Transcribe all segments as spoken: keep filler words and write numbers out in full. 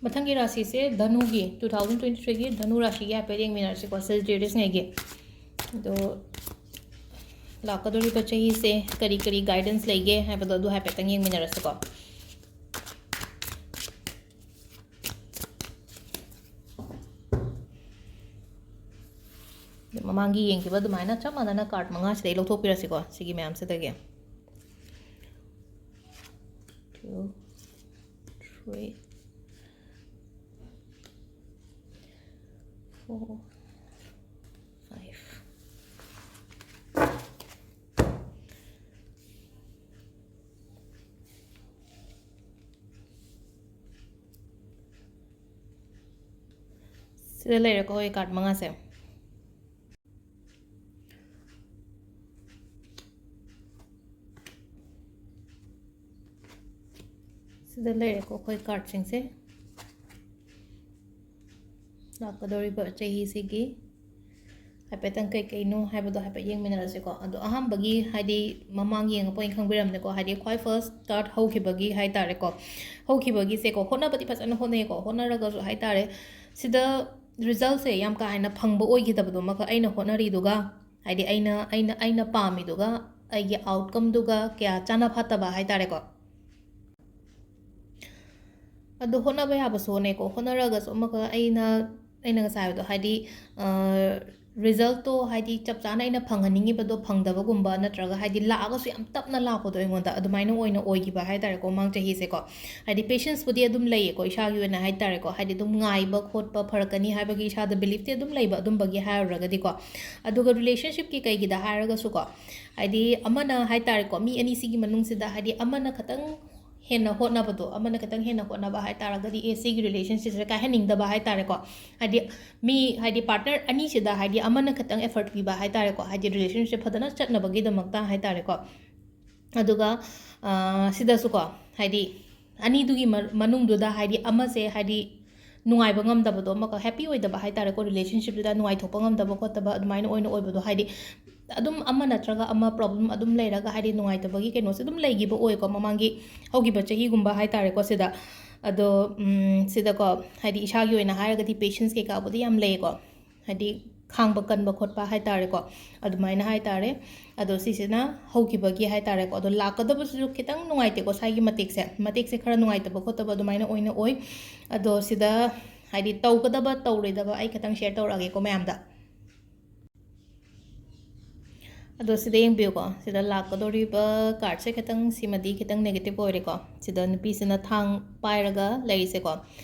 ꯃꯊꯪꯒꯤ ꯔꯥꯁꯤꯁꯦ ꯙꯅꯨꯒꯤ, two thousand twenty threeꯒꯤ ꯙꯅꯨ ꯔꯥꯁꯤꯒꯤ ꯍꯥꯏꯐꯦꯠ ꯌꯦꯡꯃꯤꯟꯅꯔꯁꯤꯀꯣ, ꯁꯦꯖꯤꯇꯦꯔꯤꯌꯁꯉꯩꯒꯤ꯫ ꯑꯗꯣ ꯂꯥꯛꯀꯗꯧꯔꯤꯕ ꯆꯍꯤꯁꯦ ꯀꯔꯤ ꯀꯔꯤ ꯒꯥꯏꯗꯦꯟꯁ ꯂꯩꯒꯦ ꯍꯥꯏꯕꯗꯣ ꯑꯗꯨ ꯍꯥꯏꯐꯦꯠꯇꯪ ꯌꯦꯡꯃꯤꯟꯅꯔꯁꯤꯀꯣ꯫ ꯃꯃꯥꯡꯒꯤ ꯌꯦꯡꯈꯤꯕ ꯑꯗꯨꯃꯥꯏꯅ ꯆꯞ ꯃꯥꯟꯅꯅ ꯀꯥꯔꯠ ꯃꯉꯥꯁꯤꯗꯩ ꯂꯧꯊꯣꯛꯄꯤꯔꯁꯤꯀꯣ, ꯁꯤꯒꯤ ꯃꯌꯥꯝꯁꯤꯗꯒꯤ꯫ Two, three, four, five. ꯁꯤꯗ ꯂꯩꯔꯦꯀꯣ ꯑꯩ ꯀꯥꯔꯠ ꯃꯉꯥꯁꯦ꯫ ꯁꯤꯗ ꯂꯩꯔꯦꯀꯣ ꯑꯩꯈꯣꯏ ꯀꯥꯔꯠꯁꯤꯡꯁꯦ꯫ ꯂꯥꯛꯀꯗꯧꯔꯤꯕ ꯆꯍꯤꯁꯤꯒꯤ ꯍꯥꯏꯐꯦꯠꯇꯪ ꯀꯩꯀꯩꯅꯣ ꯍꯥꯏꯕꯗꯣ ꯍꯥꯏꯐꯦꯠ ꯌꯦꯡꯃꯤꯟꯅꯔꯁꯤꯀꯣ꯫ ꯑꯗꯣ ꯑꯍꯥꯟꯕꯒꯤ, ꯍꯥꯏꯗꯤ, ꯃꯃꯥꯡ ꯌꯦꯡꯉꯛꯄ ꯑꯣꯏꯅ ꯈꯪꯕꯤꯔꯝꯅꯤꯀꯣ, ꯍꯥꯏꯗꯤ, ꯈ꯭ꯋꯥꯏ ꯐꯥꯔꯁ ꯀꯥꯔꯠ ꯍꯧꯈꯤꯕꯒꯤ ꯍꯥꯏ ꯇꯥꯔꯦꯀꯣ, ꯍꯧꯈꯤꯕꯒꯤꯁꯦꯀꯣ, ꯍꯣꯠꯅꯕꯗꯤ ꯐꯖꯅ ꯍꯣꯠꯅꯩꯀꯣ, ꯍꯣꯠꯅꯔꯒꯁꯨ ꯍꯥꯏ ꯇꯥꯔꯦ, ꯁꯤꯗ ꯔꯤꯖꯜꯁꯦ ꯌꯥꯝ ꯀꯥ ꯍꯦꯟꯅ ꯐꯪꯕ ꯑꯣꯏꯈꯤꯗꯕꯗꯣ ꯑꯃꯈꯛ, ꯑꯩꯅ ꯍꯣꯠꯅꯔꯤꯗꯨꯒ, ꯍꯥꯏꯗꯤ, ꯑꯩꯅ, ꯑꯩꯅ, ꯑꯩꯅ ꯄꯥꯝꯃꯤꯗꯨꯒ ꯑꯩꯒꯤ ꯑꯥꯎꯠꯀꯝꯗꯨꯒ ꯀꯌꯥ ꯆꯥꯟꯅ ꯐꯥꯠꯇꯕ ꯍꯥꯏ ꯇꯥꯔꯦꯀꯣ꯫ ꯑꯗꯣ ꯍꯣꯠꯅꯕ ꯌꯥꯕꯁꯨ ꯍꯣꯠꯅꯩꯀꯣ, ꯍꯣꯠꯅꯔꯒꯁꯨ ꯑꯃꯈꯛ ꯑꯩꯅ, ꯑꯩꯅ ꯉꯁꯥꯏ ꯍꯥꯏꯕꯗꯣ, ꯍꯥꯏꯗꯤ, ꯑ, ꯔꯤꯖꯜꯇꯣ, ꯍꯥꯏꯗꯤ, ꯆꯞ ꯆꯥꯅ ꯑꯩꯅ ꯐꯪꯍꯟꯅꯤꯡꯉꯤꯕꯗꯣ ꯐꯪꯗꯕꯒꯨꯝꯕ, ꯅꯠꯇ꯭ꯔꯒ, ꯍꯥꯏꯗꯤ, ꯂꯥꯛꯑꯒꯁꯨ ꯌꯥꯝ ꯇꯞꯅ ꯂꯥꯛꯄꯗꯣ ꯑꯩꯉꯣꯟꯗ, ꯑꯗꯨꯃꯥꯏꯅ ꯑꯣꯏꯅ ꯑꯣꯏꯈꯤꯕ ꯍꯥꯏ ꯇꯥꯔꯦꯀꯣ, ꯃꯃꯥꯡ ꯆꯍꯤꯁꯦꯀꯣ꯫ ꯍꯥꯏꯗꯤ, ꯄꯦꯁꯦꯟꯁꯄꯨꯗꯤ ꯑꯗꯨꯝ ꯂꯩꯌꯦꯀꯣ, ꯏꯁꯥꯒꯤ ꯑꯣꯏꯅ ꯍꯥꯏ ꯇꯥꯔꯦꯀꯣ, ꯍꯥꯏꯗꯤ, ꯑꯗꯨꯝ ꯉꯥꯏꯕ ꯈꯣꯠꯄ ꯐꯔꯛꯀꯅꯤ ꯍꯥꯏꯕꯒꯤ ꯏꯁꯥꯗ ꯕꯤꯂꯤꯐꯇꯤ ꯑꯗꯨꯝ ꯂꯩꯕ, ꯑꯗꯨꯝꯕꯒꯤ ꯍꯥꯏꯔꯨꯔꯒꯗꯤꯀꯣ꯫ ꯑꯗꯨꯒ ꯔꯤꯂꯦꯁꯟꯁꯤꯞꯀꯤ ꯀꯩꯒꯤꯗ ꯍꯥꯏꯔꯒꯁꯨꯀꯣ, ꯍꯥꯏꯗꯤ, ꯑꯃꯅ ꯍꯥꯏ ꯇꯥꯔꯦꯀꯣ, ꯃꯤ ꯑꯅꯤꯁꯤꯒꯤ ꯃꯅꯨꯡꯁꯤꯗ, ꯍꯥꯏꯗꯤ, ꯑꯃꯅ ꯈꯤꯇꯪ ꯍꯦꯟꯅ ꯍꯣꯠꯅꯕꯗꯣ, ꯑꯃꯅ ꯈꯤꯇꯪ ꯍꯦꯟꯅ ꯍꯣꯠꯅꯕ ꯍꯥꯏ ꯇꯥꯔꯒꯗꯤ, ꯑꯦ, ꯁꯤꯒꯤ ꯔꯤꯂꯦꯁꯟꯁꯤꯞꯁꯦ ꯀꯥꯏꯍꯟꯅꯤꯡꯗꯕ ꯍꯥꯏ ꯇꯥꯔꯦꯀꯣ꯫ ꯍꯥꯏꯗꯤ, ꯃꯤ, ꯍꯥꯏꯗꯤ, ꯄꯥꯔꯠꯅꯔ ꯑꯅꯤꯁꯤꯗ, ꯍꯥꯏꯗꯤ, ꯑꯃꯅ ꯈꯤꯇꯪ ꯑꯦꯐꯔꯠ ꯄꯤꯕ ꯍꯥꯏ ꯇꯥꯔꯦꯀꯣ, ꯍꯥꯏꯗꯤ, ꯔꯤꯂꯦꯁꯟꯁꯤꯞ ꯐꯖꯅ ꯆꯠꯅꯕꯒꯤꯗꯃꯛꯇ ꯍꯥꯏ ꯇꯥꯔꯦꯀꯣ꯫ ꯑꯗꯨꯒ, ꯑ, ꯁꯤꯗꯁꯨꯀꯣ, ꯍꯥꯏꯗꯤ, ꯑꯅꯤꯗꯨꯒꯤ ꯃ-, ꯃꯅꯨꯡꯗꯨꯗ, ꯍꯥꯏꯗꯤ, ꯑꯃꯁꯦ, ꯍꯥꯏꯗꯤ, ꯅꯨꯡꯉꯥꯏꯕ ꯉꯝꯗꯕꯗꯣ, ꯑꯃꯈꯛ ꯍꯦꯄꯤ ꯑꯣꯏꯗꯕ ꯍꯥꯏ ꯇꯥꯔꯦꯀꯣ, ꯔꯤꯂꯦꯁꯟꯁꯤꯞꯇꯨꯗ ꯅꯨꯡꯉꯥꯏꯊꯣꯛꯄ ꯉꯝꯗꯕ ꯈꯣꯠꯇꯕ ꯑꯗꯨꯃꯥꯏꯅ ꯑꯣꯏꯅ ꯑꯣꯏꯕꯗꯣ, ꯍꯥꯏꯗꯤ, ꯑꯗꯨꯝ ꯑꯃ ꯅꯠꯇ꯭ꯔꯒ ꯑꯃ ꯄ꯭ꯔꯣꯕ꯭ꯂꯦꯝ ꯑꯗꯨꯝ ꯂꯩꯔꯒ, ꯍꯥꯏꯗꯤ, ꯅꯨꯡꯉꯥꯏꯇꯕꯒꯤ ꯀꯩꯅꯣꯁꯦ ꯑꯗꯨꯝ ꯂꯩꯈꯤꯕ ꯑꯣꯏꯀꯣ, ꯃꯃꯥꯡꯒꯤ ꯍꯧꯈꯤꯕ ꯆꯍꯤꯒꯨꯝꯕ ꯍꯥꯏ ꯇꯥꯔꯦꯀꯣ꯫ ꯁꯤꯗ ꯑꯗꯣ ꯎꯝ, ꯁꯤꯗꯀꯣ, ꯍꯥꯏꯗꯤ ꯏꯁꯥꯒꯤ ꯑꯣꯏꯅ ꯍꯥꯏꯔꯒꯗꯤ patience ꯀꯩꯀꯥꯕꯨꯗꯤ ꯌꯥꯝ ꯂꯩꯌꯦꯀꯣ, ꯍꯥꯏꯗꯤ ꯈꯥꯡꯕ ꯀꯟꯕ ꯈꯣꯠꯄ ꯍꯥꯏ ꯇꯥꯔꯦꯀꯣ, ꯑꯗꯨꯃꯥꯏꯅ ꯍꯥꯏ ꯇꯥꯔꯦ꯫ ꯑꯗꯣ ꯁꯤꯁꯤꯅ ꯍꯧꯈꯤꯕꯒꯤ ꯍꯥꯏ ꯇꯥꯔꯦꯀꯣ꯫ ꯑꯗꯣ ꯂꯥꯛꯀꯗꯕꯁꯤꯁꯨ ꯈꯤꯇꯪ ꯅꯨꯡꯉꯥꯏꯇꯦꯀꯣ, ꯁ꯭ꯋꯥꯏꯒꯤ ꯃꯇꯦꯛꯁꯦ, ꯃꯇꯦꯛꯁꯦ ꯈꯔ ꯅꯨꯡꯉꯥꯏꯇꯕ ꯈꯣꯠꯇꯕ ꯑꯗꯨꯃꯥꯏꯅ ꯑꯣꯏꯅ ꯑꯣꯏ꯫ ꯑꯗꯣ ꯁꯤꯗ ꯍꯥꯏꯗꯤ ꯇꯧꯒꯗꯕ ꯇꯧꯔꯣꯏꯗꯕ ꯑꯩ ꯈꯤꯇꯪ share ꯇꯧꯔꯛꯑꯒꯦꯀꯣ ꯃꯌꯥꯝꯗ꯫ ꯑꯗꯣ ꯁꯤꯗ ꯌꯦꯡꯕꯤꯌꯨꯀꯣ, ꯁꯤꯗ ꯂꯥꯛꯀꯗꯧꯔꯤꯕ cardꯁꯦ ꯈꯤꯇꯪ, ꯁꯤꯃꯗꯤ ꯈꯤꯇꯪ negative ꯑꯣꯏꯔꯦꯀꯣ꯫ ꯁꯤꯗ ꯅꯨꯄꯤꯁꯤꯅ ꯊꯥꯡ ꯄꯥꯏꯔꯒ ꯂꯩꯔꯤꯁꯦꯀꯣ꯫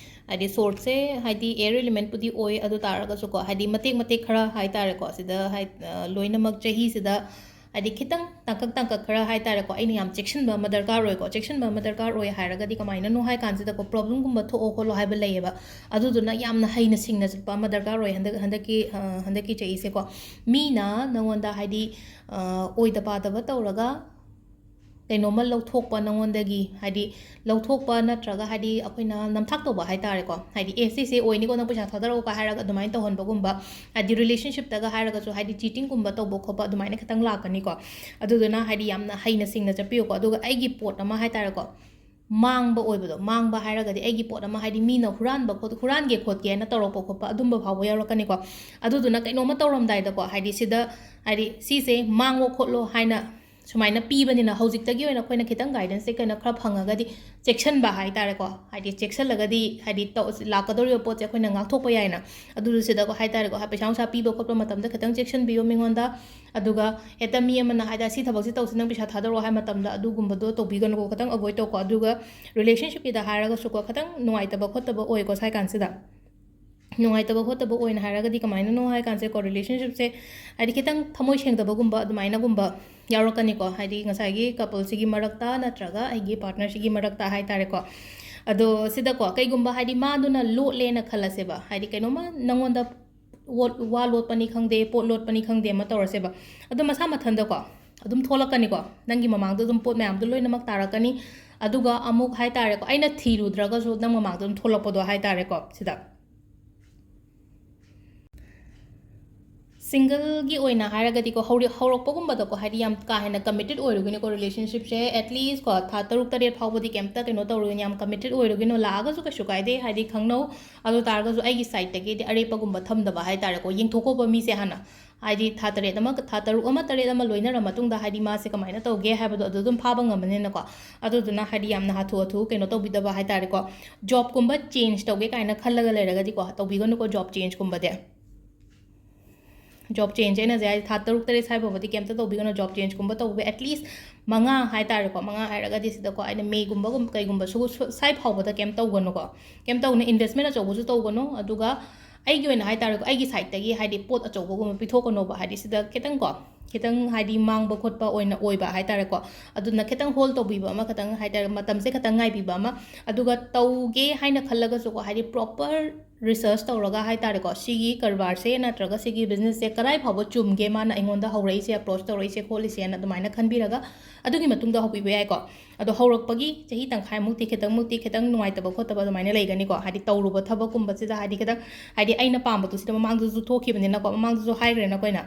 ꯍꯥꯏꯗꯤ swordꯁꯦ ꯍꯥꯏꯗꯤ air elementꯄꯨꯗꯤ ꯑꯣꯏ, ꯑꯗꯨ ꯇꯥꯔꯒꯁꯨꯀꯣ, ꯍꯥꯏꯗꯤ ꯃꯇꯦꯛ ꯃꯇꯦꯛ ꯈꯔ ꯍꯥꯏ ꯇꯥꯔꯦꯀꯣ, ꯁꯤꯗ ꯍꯥꯏ-, ꯑ, ꯂꯣꯏꯅꯃꯛ ꯆꯍꯤꯁꯤꯗ ꯍꯥꯏꯗꯤ ꯈꯤꯇꯪ ꯇꯥꯡꯀꯛ ꯇꯥꯡꯀꯛ ꯈꯔ ꯍꯥꯏ ꯇꯥꯔꯦꯀꯣ, ꯑꯩꯅ ꯌꯥꯝ ꯆꯦꯛꯁꯤꯟꯕ ꯑꯃ ꯗꯔꯀꯥꯔ ꯑꯣꯏꯀꯣ꯫ ꯆꯦꯛꯁꯤꯟꯕ ꯑꯃ ꯗꯔꯀꯥꯔ ꯑꯣꯏ ꯍꯥꯏꯔꯒꯗꯤ ꯀꯃꯥꯏꯅꯅꯣ ꯍꯥꯏ ꯀꯥꯟꯁꯤꯗꯀꯣ, problemꯒꯨꯝꯕ ꯊꯣꯛꯑꯣ ꯈꯣꯠꯂꯣ ꯍꯥꯏꯕ ꯂꯩꯌꯦꯕ꯫ ꯑꯗꯨꯗꯨꯅ ꯌꯥꯝꯅ ꯍꯩꯅ ꯁꯤꯡꯅ ꯆꯠꯄ ꯑꯃ ꯗꯔꯀꯥꯔ ꯑꯣꯏ ꯍꯟꯗꯛ, ꯍꯟꯗꯛꯀꯤ, ꯑ, ꯍꯟꯗꯛꯀꯤ ꯆꯍꯤꯁꯦꯀꯣ꯫ ꯃꯤꯅ ꯅꯉꯣꯟꯗ ꯍꯥꯏꯗꯤ, ꯑ, ꯑꯣꯏꯗ ꯄꯥꯗꯕ ꯇꯧꯔꯒ ꯀꯩꯅꯣꯝꯃ ꯂꯧꯊꯣꯛꯄ ꯅꯉꯣꯟꯗꯒꯤ, ꯍꯥꯏꯗꯤ ꯂꯧꯊꯣꯛꯄ ꯅꯠꯇ꯭ꯔꯒ ꯍꯥꯏꯗꯤ ꯑꯩꯈꯣꯏꯅ ꯅꯝꯊꯥꯛ ꯇꯧꯕ ꯍꯥꯏ ꯇꯥꯔꯦꯀꯣ, ꯍꯥꯏꯗꯤ "ꯑꯦ, ꯁꯤꯁꯦ ꯑꯣꯏꯅꯤꯀꯣ, ꯅꯪ ꯄꯩꯁꯥ ꯊꯥꯗꯔꯛꯎꯀꯣ" ꯍꯥꯏꯔꯒ ꯑꯗꯨꯃꯥꯏꯅ ꯇꯧꯍꯟꯕꯒꯨꯝꯕ, ꯍꯥꯏꯗꯤ relationshipꯇꯒ ꯍꯥꯏꯔꯒꯁꯨ ꯍꯥꯏꯗꯤ cheatingꯒꯨꯝꯕ ꯇꯧꯕ ꯈꯣꯠꯄ ꯑꯗꯨꯃꯥꯏꯅ ꯈꯤꯇꯪ ꯂꯥꯛꯀꯅꯤꯀꯣ꯫ ꯑꯗꯨꯗꯨꯅ ꯍꯥꯏꯗꯤ ꯌꯥꯝꯅ ꯍꯩꯅ ꯁꯤꯡꯅ ꯆꯠꯄꯤꯌꯨꯀꯣ꯫ ꯑꯗꯨꯒ ꯑꯩꯒꯤ ꯄꯣꯠ ꯑꯃ ꯍꯥꯏ ꯇꯥꯔꯦꯀꯣ, ꯃꯥꯡꯕ ꯑꯣꯏꯕꯗꯣ, ꯃꯥꯡꯕ ꯍꯥꯏꯔꯒꯗꯤ ꯑꯩꯒꯤ ꯄꯣꯠ ꯑꯃ ꯍꯥꯏꯗꯤ ꯃꯤꯅ ꯍꯨꯔꯥꯟꯕ ꯈꯣꯠ-, ꯍꯨꯔꯥꯟꯒꯦ ꯈꯣꯠꯀꯦꯅ ꯇꯧꯔꯛꯄ ꯈꯣꯠꯄ ꯑꯗꯨꯝꯕ ꯐꯥꯎꯕ ꯌꯥꯎꯔꯛꯀꯅꯤꯀꯣ꯫ ꯑꯗꯨꯗꯨꯅ ꯀꯩꯅꯣꯝꯃ ꯇꯧꯔꯝꯗꯥꯏꯗꯀꯣ, ꯍꯥꯏꯗꯤ ꯁꯤꯗ ꯍꯥꯏꯗꯤ ꯁꯤꯁꯦ ꯃꯥꯡꯉꯣ ꯈꯣꯠꯂꯣ ꯍꯥꯏꯅ ꯁꯨꯃꯥꯏꯅ ꯄꯤꯕꯅꯤꯅ ꯍꯧꯖꯤꯛꯇꯒꯤ ꯑꯣꯏꯅ ꯑꯩꯈꯣꯏꯅ ꯈꯤꯇꯪ guidanceꯁꯦ ꯀꯩꯅꯣ ꯈꯔ ꯐꯪꯉꯒꯗꯤ ꯆꯦꯛꯁꯤꯟꯕ ꯍꯥꯏ ꯇꯥꯔꯦꯀꯣ꯫ ꯍꯥꯏꯗꯤ ꯆꯦꯛꯁꯤꯜꯂꯒꯗꯤ ꯍꯥꯏꯗꯤ ꯇꯧ-, ꯂꯥꯛꯀꯗꯧꯔꯤꯕ ꯄꯣꯠꯁꯦ ꯑꯩꯈꯣꯏꯅ ꯉꯥꯛꯊꯣꯛꯄ ꯌꯥꯏꯅ꯫ ꯑꯗꯨꯗꯨ ꯁꯤꯗꯀꯣ ꯍꯥꯏ ꯇꯥꯔꯦꯀꯣ, ꯍꯥꯏ ꯄꯩꯁꯥ ꯅꯨꯡꯁꯥ ꯄꯤꯕ ꯈꯣꯠꯄ ꯃꯇꯝꯗ ꯈꯤꯇꯪ ꯆꯦꯛꯁꯤꯟꯕꯤꯌꯣ ꯃꯤꯉꯣꯟꯗ꯫ ꯑꯗꯨꯒ ꯍꯦꯛꯇ ꯃꯤ ꯑꯃꯅ ꯍꯥꯏ ꯇꯥꯔꯦ, "ꯁꯤ ꯊꯕꯛꯁꯤ ꯇꯧꯁꯤ, ꯅꯪ ꯄꯩꯁꯥ ꯊꯥꯗꯔꯛꯑꯣ" ꯍꯥꯏ ꯃꯇꯝꯗ ꯑꯗꯨꯒꯨꯝꯕꯗꯣ ꯇꯧꯕꯤꯒꯅꯨꯀꯣ, ꯈꯤꯇꯪ avoid ꯇꯧꯀꯣ꯫ ꯑꯗꯨꯒ relationshipꯀꯤꯗ ꯍꯥꯏꯔꯒꯁꯨꯀꯣ, ꯈꯤꯇꯪ ꯅꯨꯡꯉꯥꯏꯇꯕ ꯈꯣꯠꯇꯕ ꯑꯣꯏꯀꯣ ꯁ꯭ꯋꯥꯏ ꯀꯥꯟꯁꯤꯗ꯫ ꯅꯨꯡꯉꯥꯏꯇꯕ ꯈꯣꯠꯇꯕ ꯑꯣꯏꯅ ꯍꯥꯏꯔꯒꯗꯤ ꯀꯃꯥꯏꯅꯅꯣ ꯍꯥꯏ ꯀꯥꯟꯁꯦꯀꯣ, relationshipꯁꯦ ꯍꯥꯏꯗꯤ ꯈꯤꯇꯪ ꯊꯃꯣꯏ ꯁꯦꯡꯗꯕꯒꯨꯝꯕ ꯑꯗꯨꯃꯥꯏꯅꯒꯨꯝꯕ ꯌꯥꯎꯔꯛꯀꯅꯤꯀꯣ, ꯍꯥꯏꯗꯤ ꯉꯁꯥꯏꯒꯤ coupleꯁꯤꯒꯤ ꯃꯔꯛꯇ ꯅꯠꯇ꯭ꯔꯒ ꯑꯩꯒꯤ partnerꯁꯤꯒꯤ ꯃꯔꯛꯇ ꯍꯥꯏ ꯇꯥꯔꯦꯀꯣ꯫ ꯑꯗꯣ ꯁꯤꯗꯀꯣ ꯀꯩꯒꯨꯝꯕ ꯍꯥꯏꯗꯤ ꯃꯥꯗꯨꯅ ꯂꯣꯠꯂꯦꯅ ꯈꯜꯂꯁꯦꯕ, ꯍꯥꯏꯗꯤ ꯀꯩꯅꯣꯝꯃ ꯅꯪꯉꯣꯟꯗ ꯋꯣꯠ-, ꯋꯥ ꯂꯣꯠꯄꯅꯤ ꯈꯪꯗꯦ, ꯄꯣꯠ ꯂꯣꯠꯄꯅꯤ ꯈꯪꯗꯦ, ꯑꯃ ꯇꯧꯔꯁꯦꯕ, ꯑꯗꯣ ꯃꯁꯥ ꯃꯊꯟꯗꯀꯣ ꯑꯗꯨꯝ ꯊꯣꯛꯂꯛꯀꯅꯤꯀꯣ, ꯅꯪꯒꯤ ꯃꯃꯥꯡꯗ ꯑꯗꯨꯝ ꯄꯣꯠ ꯃꯌꯥꯝꯗꯣ ꯂꯣꯏꯅꯃꯛ ꯇꯥꯔꯛꯀꯅꯤ꯫ ꯑꯗꯨꯒ ꯑꯃꯨꯛ ꯍꯥꯏ ꯇꯥꯔꯦꯀꯣ, ꯑꯩꯅ ꯊꯤꯔꯨꯗ꯭ꯔꯒꯁꯨ ꯅꯪ ꯃꯃꯥꯡꯗ ꯑꯗꯨꯝ ꯊꯣꯛꯂꯛꯄꯗꯣ ꯍꯥꯏ ꯇꯥꯔꯦꯀꯣ꯫ ꯁꯤꯗ ꯁꯤꯡꯒꯜꯒꯤ ꯑꯣꯏꯅ ꯍꯥꯏꯔꯒꯗꯤꯀꯣ, ꯍꯧꯔꯛ ꯍꯧꯔꯛꯄꯒꯨꯝꯕꯗꯀꯣ, ꯍꯥꯏꯗꯤ ꯌꯥꯝ ꯀꯥ ꯍꯦꯟꯅ ꯀꯃꯤꯇꯦꯠ ꯑꯣꯏꯔꯨꯒꯤꯅꯨꯀꯣ ꯔꯤꯂꯦꯁꯟꯁꯤꯞꯁꯦ꯫ ꯑꯦꯠꯂꯤꯁ ꯀꯣ, ꯊꯥ ꯇꯔꯨꯛ ꯇꯔꯦꯠ ꯐꯥꯎꯕꯗꯤ ꯀꯩꯝꯇ ꯀꯩꯅꯣ ꯇꯧꯔꯨꯒꯤꯅꯨ, ꯌꯥꯝ ꯀꯃꯤꯇꯦꯠ ꯑꯣꯏꯔꯨꯒꯤꯅꯨ꯫ ꯂꯥꯛꯑꯒꯁꯨ ꯀꯩꯁꯨ ꯀꯥꯏꯗꯦ, ꯍꯥꯏꯗꯤ ꯈꯪꯅꯧ꯫ ꯑꯗꯨ ꯇꯥꯔꯒꯁꯨ ꯑꯩꯒꯤ ꯁꯥꯏꯠꯇꯒꯤꯗꯤ ꯑꯔꯦꯞꯄꯒꯨꯝꯕ ꯊꯝꯗꯕ ꯍꯥꯏ ꯇꯥꯔꯦꯀꯣ, ꯌꯦꯡꯊꯣꯛꯀꯣꯕ ꯃꯤꯁꯦ ꯍꯥꯟꯅ꯫ ꯍꯥꯏꯗꯤ ꯊꯥ ꯇꯔꯦꯠ ꯑꯃ, ꯊꯥ ꯇꯔꯨꯛ ꯑꯃ ꯇꯔꯦꯠ ꯑꯃ ꯂꯣꯏꯅꯔ ꯃꯇꯨꯡꯗ ꯍꯥꯏꯗꯤ ꯃꯥꯁꯦ ꯀꯃꯥꯏꯅ ꯇꯧꯒꯦ ꯍꯥꯏꯕꯗꯣ ꯑꯗꯨ ꯑꯗꯨꯝ ꯐꯥꯕ ꯉꯝꯃꯅꯤꯅꯀꯣ꯫ ꯑꯗꯨꯗꯨꯅ ꯍꯥꯏꯗꯤ ꯌꯥꯝꯅ ꯍꯥꯊꯨ ꯍꯥꯊꯨ ꯀꯩꯅꯣ ꯇꯧꯕꯤꯗꯕ ꯍꯥꯏ ꯇꯥꯔꯦꯀꯣ꯫ ꯖꯣꯕꯀꯨꯝꯕ ꯆꯦꯟꯖ ꯇꯧꯒꯦ ꯀꯥꯏꯅ ꯈꯜꯂꯒ ꯂꯩꯔꯒꯗꯤꯀꯣ, ꯇꯧꯕꯤꯒꯅꯨꯀꯣ ꯖꯣꯕ ꯆꯦꯟꯖꯀꯨꯝꯕꯗꯤ꯫ ꯖꯣꯕ ꯆꯦꯟꯖ ꯑꯩꯅ ꯍꯧꯖꯤꯛ ꯍꯥꯏ, ꯊꯥ ꯇꯔꯨꯛ ꯇꯔꯦꯠ ꯁ꯭ꯋꯥꯏ ꯐꯥꯎꯕꯗꯤ ꯀꯩꯝꯇ ꯇꯧꯕꯤꯒꯅꯨ꯫ ꯖꯣꯕ ꯆꯦꯟꯖꯀꯨꯝꯕ ꯇꯧꯕ ꯑꯦꯠꯂꯤꯁ ꯃꯉꯥ ꯍꯥꯏ ꯇꯥꯔꯦꯀꯣ, ꯃꯉꯥ ꯍꯥꯏꯔꯒꯗꯤ ꯁꯤꯗꯀꯣ ꯑꯩꯅ ꯃꯦꯒꯨꯝꯕꯒꯨꯝ ꯀꯩꯒꯨꯝꯕꯁꯨ ꯁ꯭ꯋꯥꯏ ꯐꯥꯎꯕꯗ ꯀꯩꯝ ꯇꯧꯒꯅꯨꯀꯣ꯫ ꯀꯩꯝ ꯇꯧꯅ ꯏꯟꯚꯦꯁꯃꯦꯟ ꯑꯆꯧꯕꯁꯨ ꯇꯧꯒꯅꯨ꯫ ꯑꯗꯨꯒ ꯑꯩꯒꯤ ꯑꯣꯏꯅ ꯍꯥꯏ ꯇꯥꯔꯦꯀꯣ, ꯑꯩꯒꯤ ꯁꯥꯏꯠꯇꯒꯤ ꯍꯥꯏꯗꯤ ꯄꯣꯠ ꯑꯆꯧꯕꯒꯨꯝꯕ ꯄꯤꯊꯣꯛꯀꯅꯣꯕ, ꯍꯥꯏꯗꯤ ꯁꯤꯗ ꯈꯤꯇꯪ ꯀꯣ, ꯈꯤꯇꯪ ꯍꯥꯏꯗꯤ ꯃꯥꯡꯕ ꯈꯣꯠꯄ ꯑꯣꯏꯅ ꯑꯣꯏꯕ ꯍꯥꯏ ꯇꯥꯔꯦꯀꯣ꯫ ꯑꯗꯨꯅ ꯈꯤꯇꯪ ꯍꯣꯜ ꯇꯧꯕꯤꯕ ꯑꯃ, ꯈꯤꯇꯪ ꯍꯥꯏ ꯇꯥꯔꯦ, ꯃꯇꯝꯁꯦ ꯈꯤꯇꯪ ꯉꯥꯏꯕꯤꯕ ꯑꯃ꯫ ꯑꯗꯨꯒ ꯇꯧꯒꯦ ꯍꯥꯏꯅ ꯈꯜꯂꯒꯁꯨꯀꯣ, ꯍꯥꯏꯗꯤ ꯄ꯭ꯔꯣꯄꯔ ꯔꯤꯁꯔꯁ ꯇꯧꯔꯒ ꯍꯥꯏ ꯇꯥꯔꯦꯀꯣ, ꯁꯤꯒꯤ ꯀꯔꯕꯥꯔꯁꯦ ꯅꯠꯇ꯭ꯔꯒ ꯁꯤꯒꯤ ꯕꯤꯖꯤꯅꯦꯁꯁꯦ ꯀꯗꯥꯏ ꯐꯥꯎꯕ ꯆꯨꯝꯒꯦ, ꯃꯥꯅ ꯑꯩꯉꯣꯟꯗ ꯍꯧꯔꯛꯏꯁꯦ, ꯑꯦꯄ꯭ꯔꯣꯆ ꯇꯧꯔꯛꯏꯁꯦ ꯈꯣꯠꯂꯤꯁꯦꯅ ꯑꯗꯨꯃꯥꯏꯅ ꯈꯟꯕꯤꯔꯒ ꯑꯗꯨꯒꯤ ꯃꯇꯨꯡꯗ ꯍꯧꯕꯤꯕ ꯌꯥꯏꯀꯣ꯫ ꯑꯗꯣ ꯍꯧꯔꯛꯄꯒꯤ ꯆꯍꯤ ꯇꯪꯈꯥꯏꯃꯨꯛꯇꯤ ꯈꯤꯇꯪꯃꯨꯛꯇꯤ ꯈꯤꯇꯪ ꯅꯨꯡꯉꯥꯏꯇꯕ ꯈꯣꯠꯇꯕ ꯑꯗꯨꯃꯥꯏꯅ ꯂꯩꯒꯅꯤꯀꯣ꯫ ꯍꯥꯏꯗꯤ ꯇꯧꯔꯨꯕ ꯊꯕꯛꯀꯨꯝꯕꯁꯤꯗ ꯍꯥꯏꯗꯤ ꯈꯤꯇꯪ, ꯍꯥꯏꯗꯤ ꯑꯩꯅ ꯄꯥꯝꯕꯗꯨ ꯁꯤꯗ ꯃꯃꯥꯡꯗꯁꯨ ꯊꯣꯛꯈꯤꯕꯅꯤꯅꯀꯣ, ꯃꯃꯥꯡꯗꯁꯨ ꯍꯥꯏꯈ꯭ꯔꯦꯅꯀꯣ ꯑꯩꯅ꯫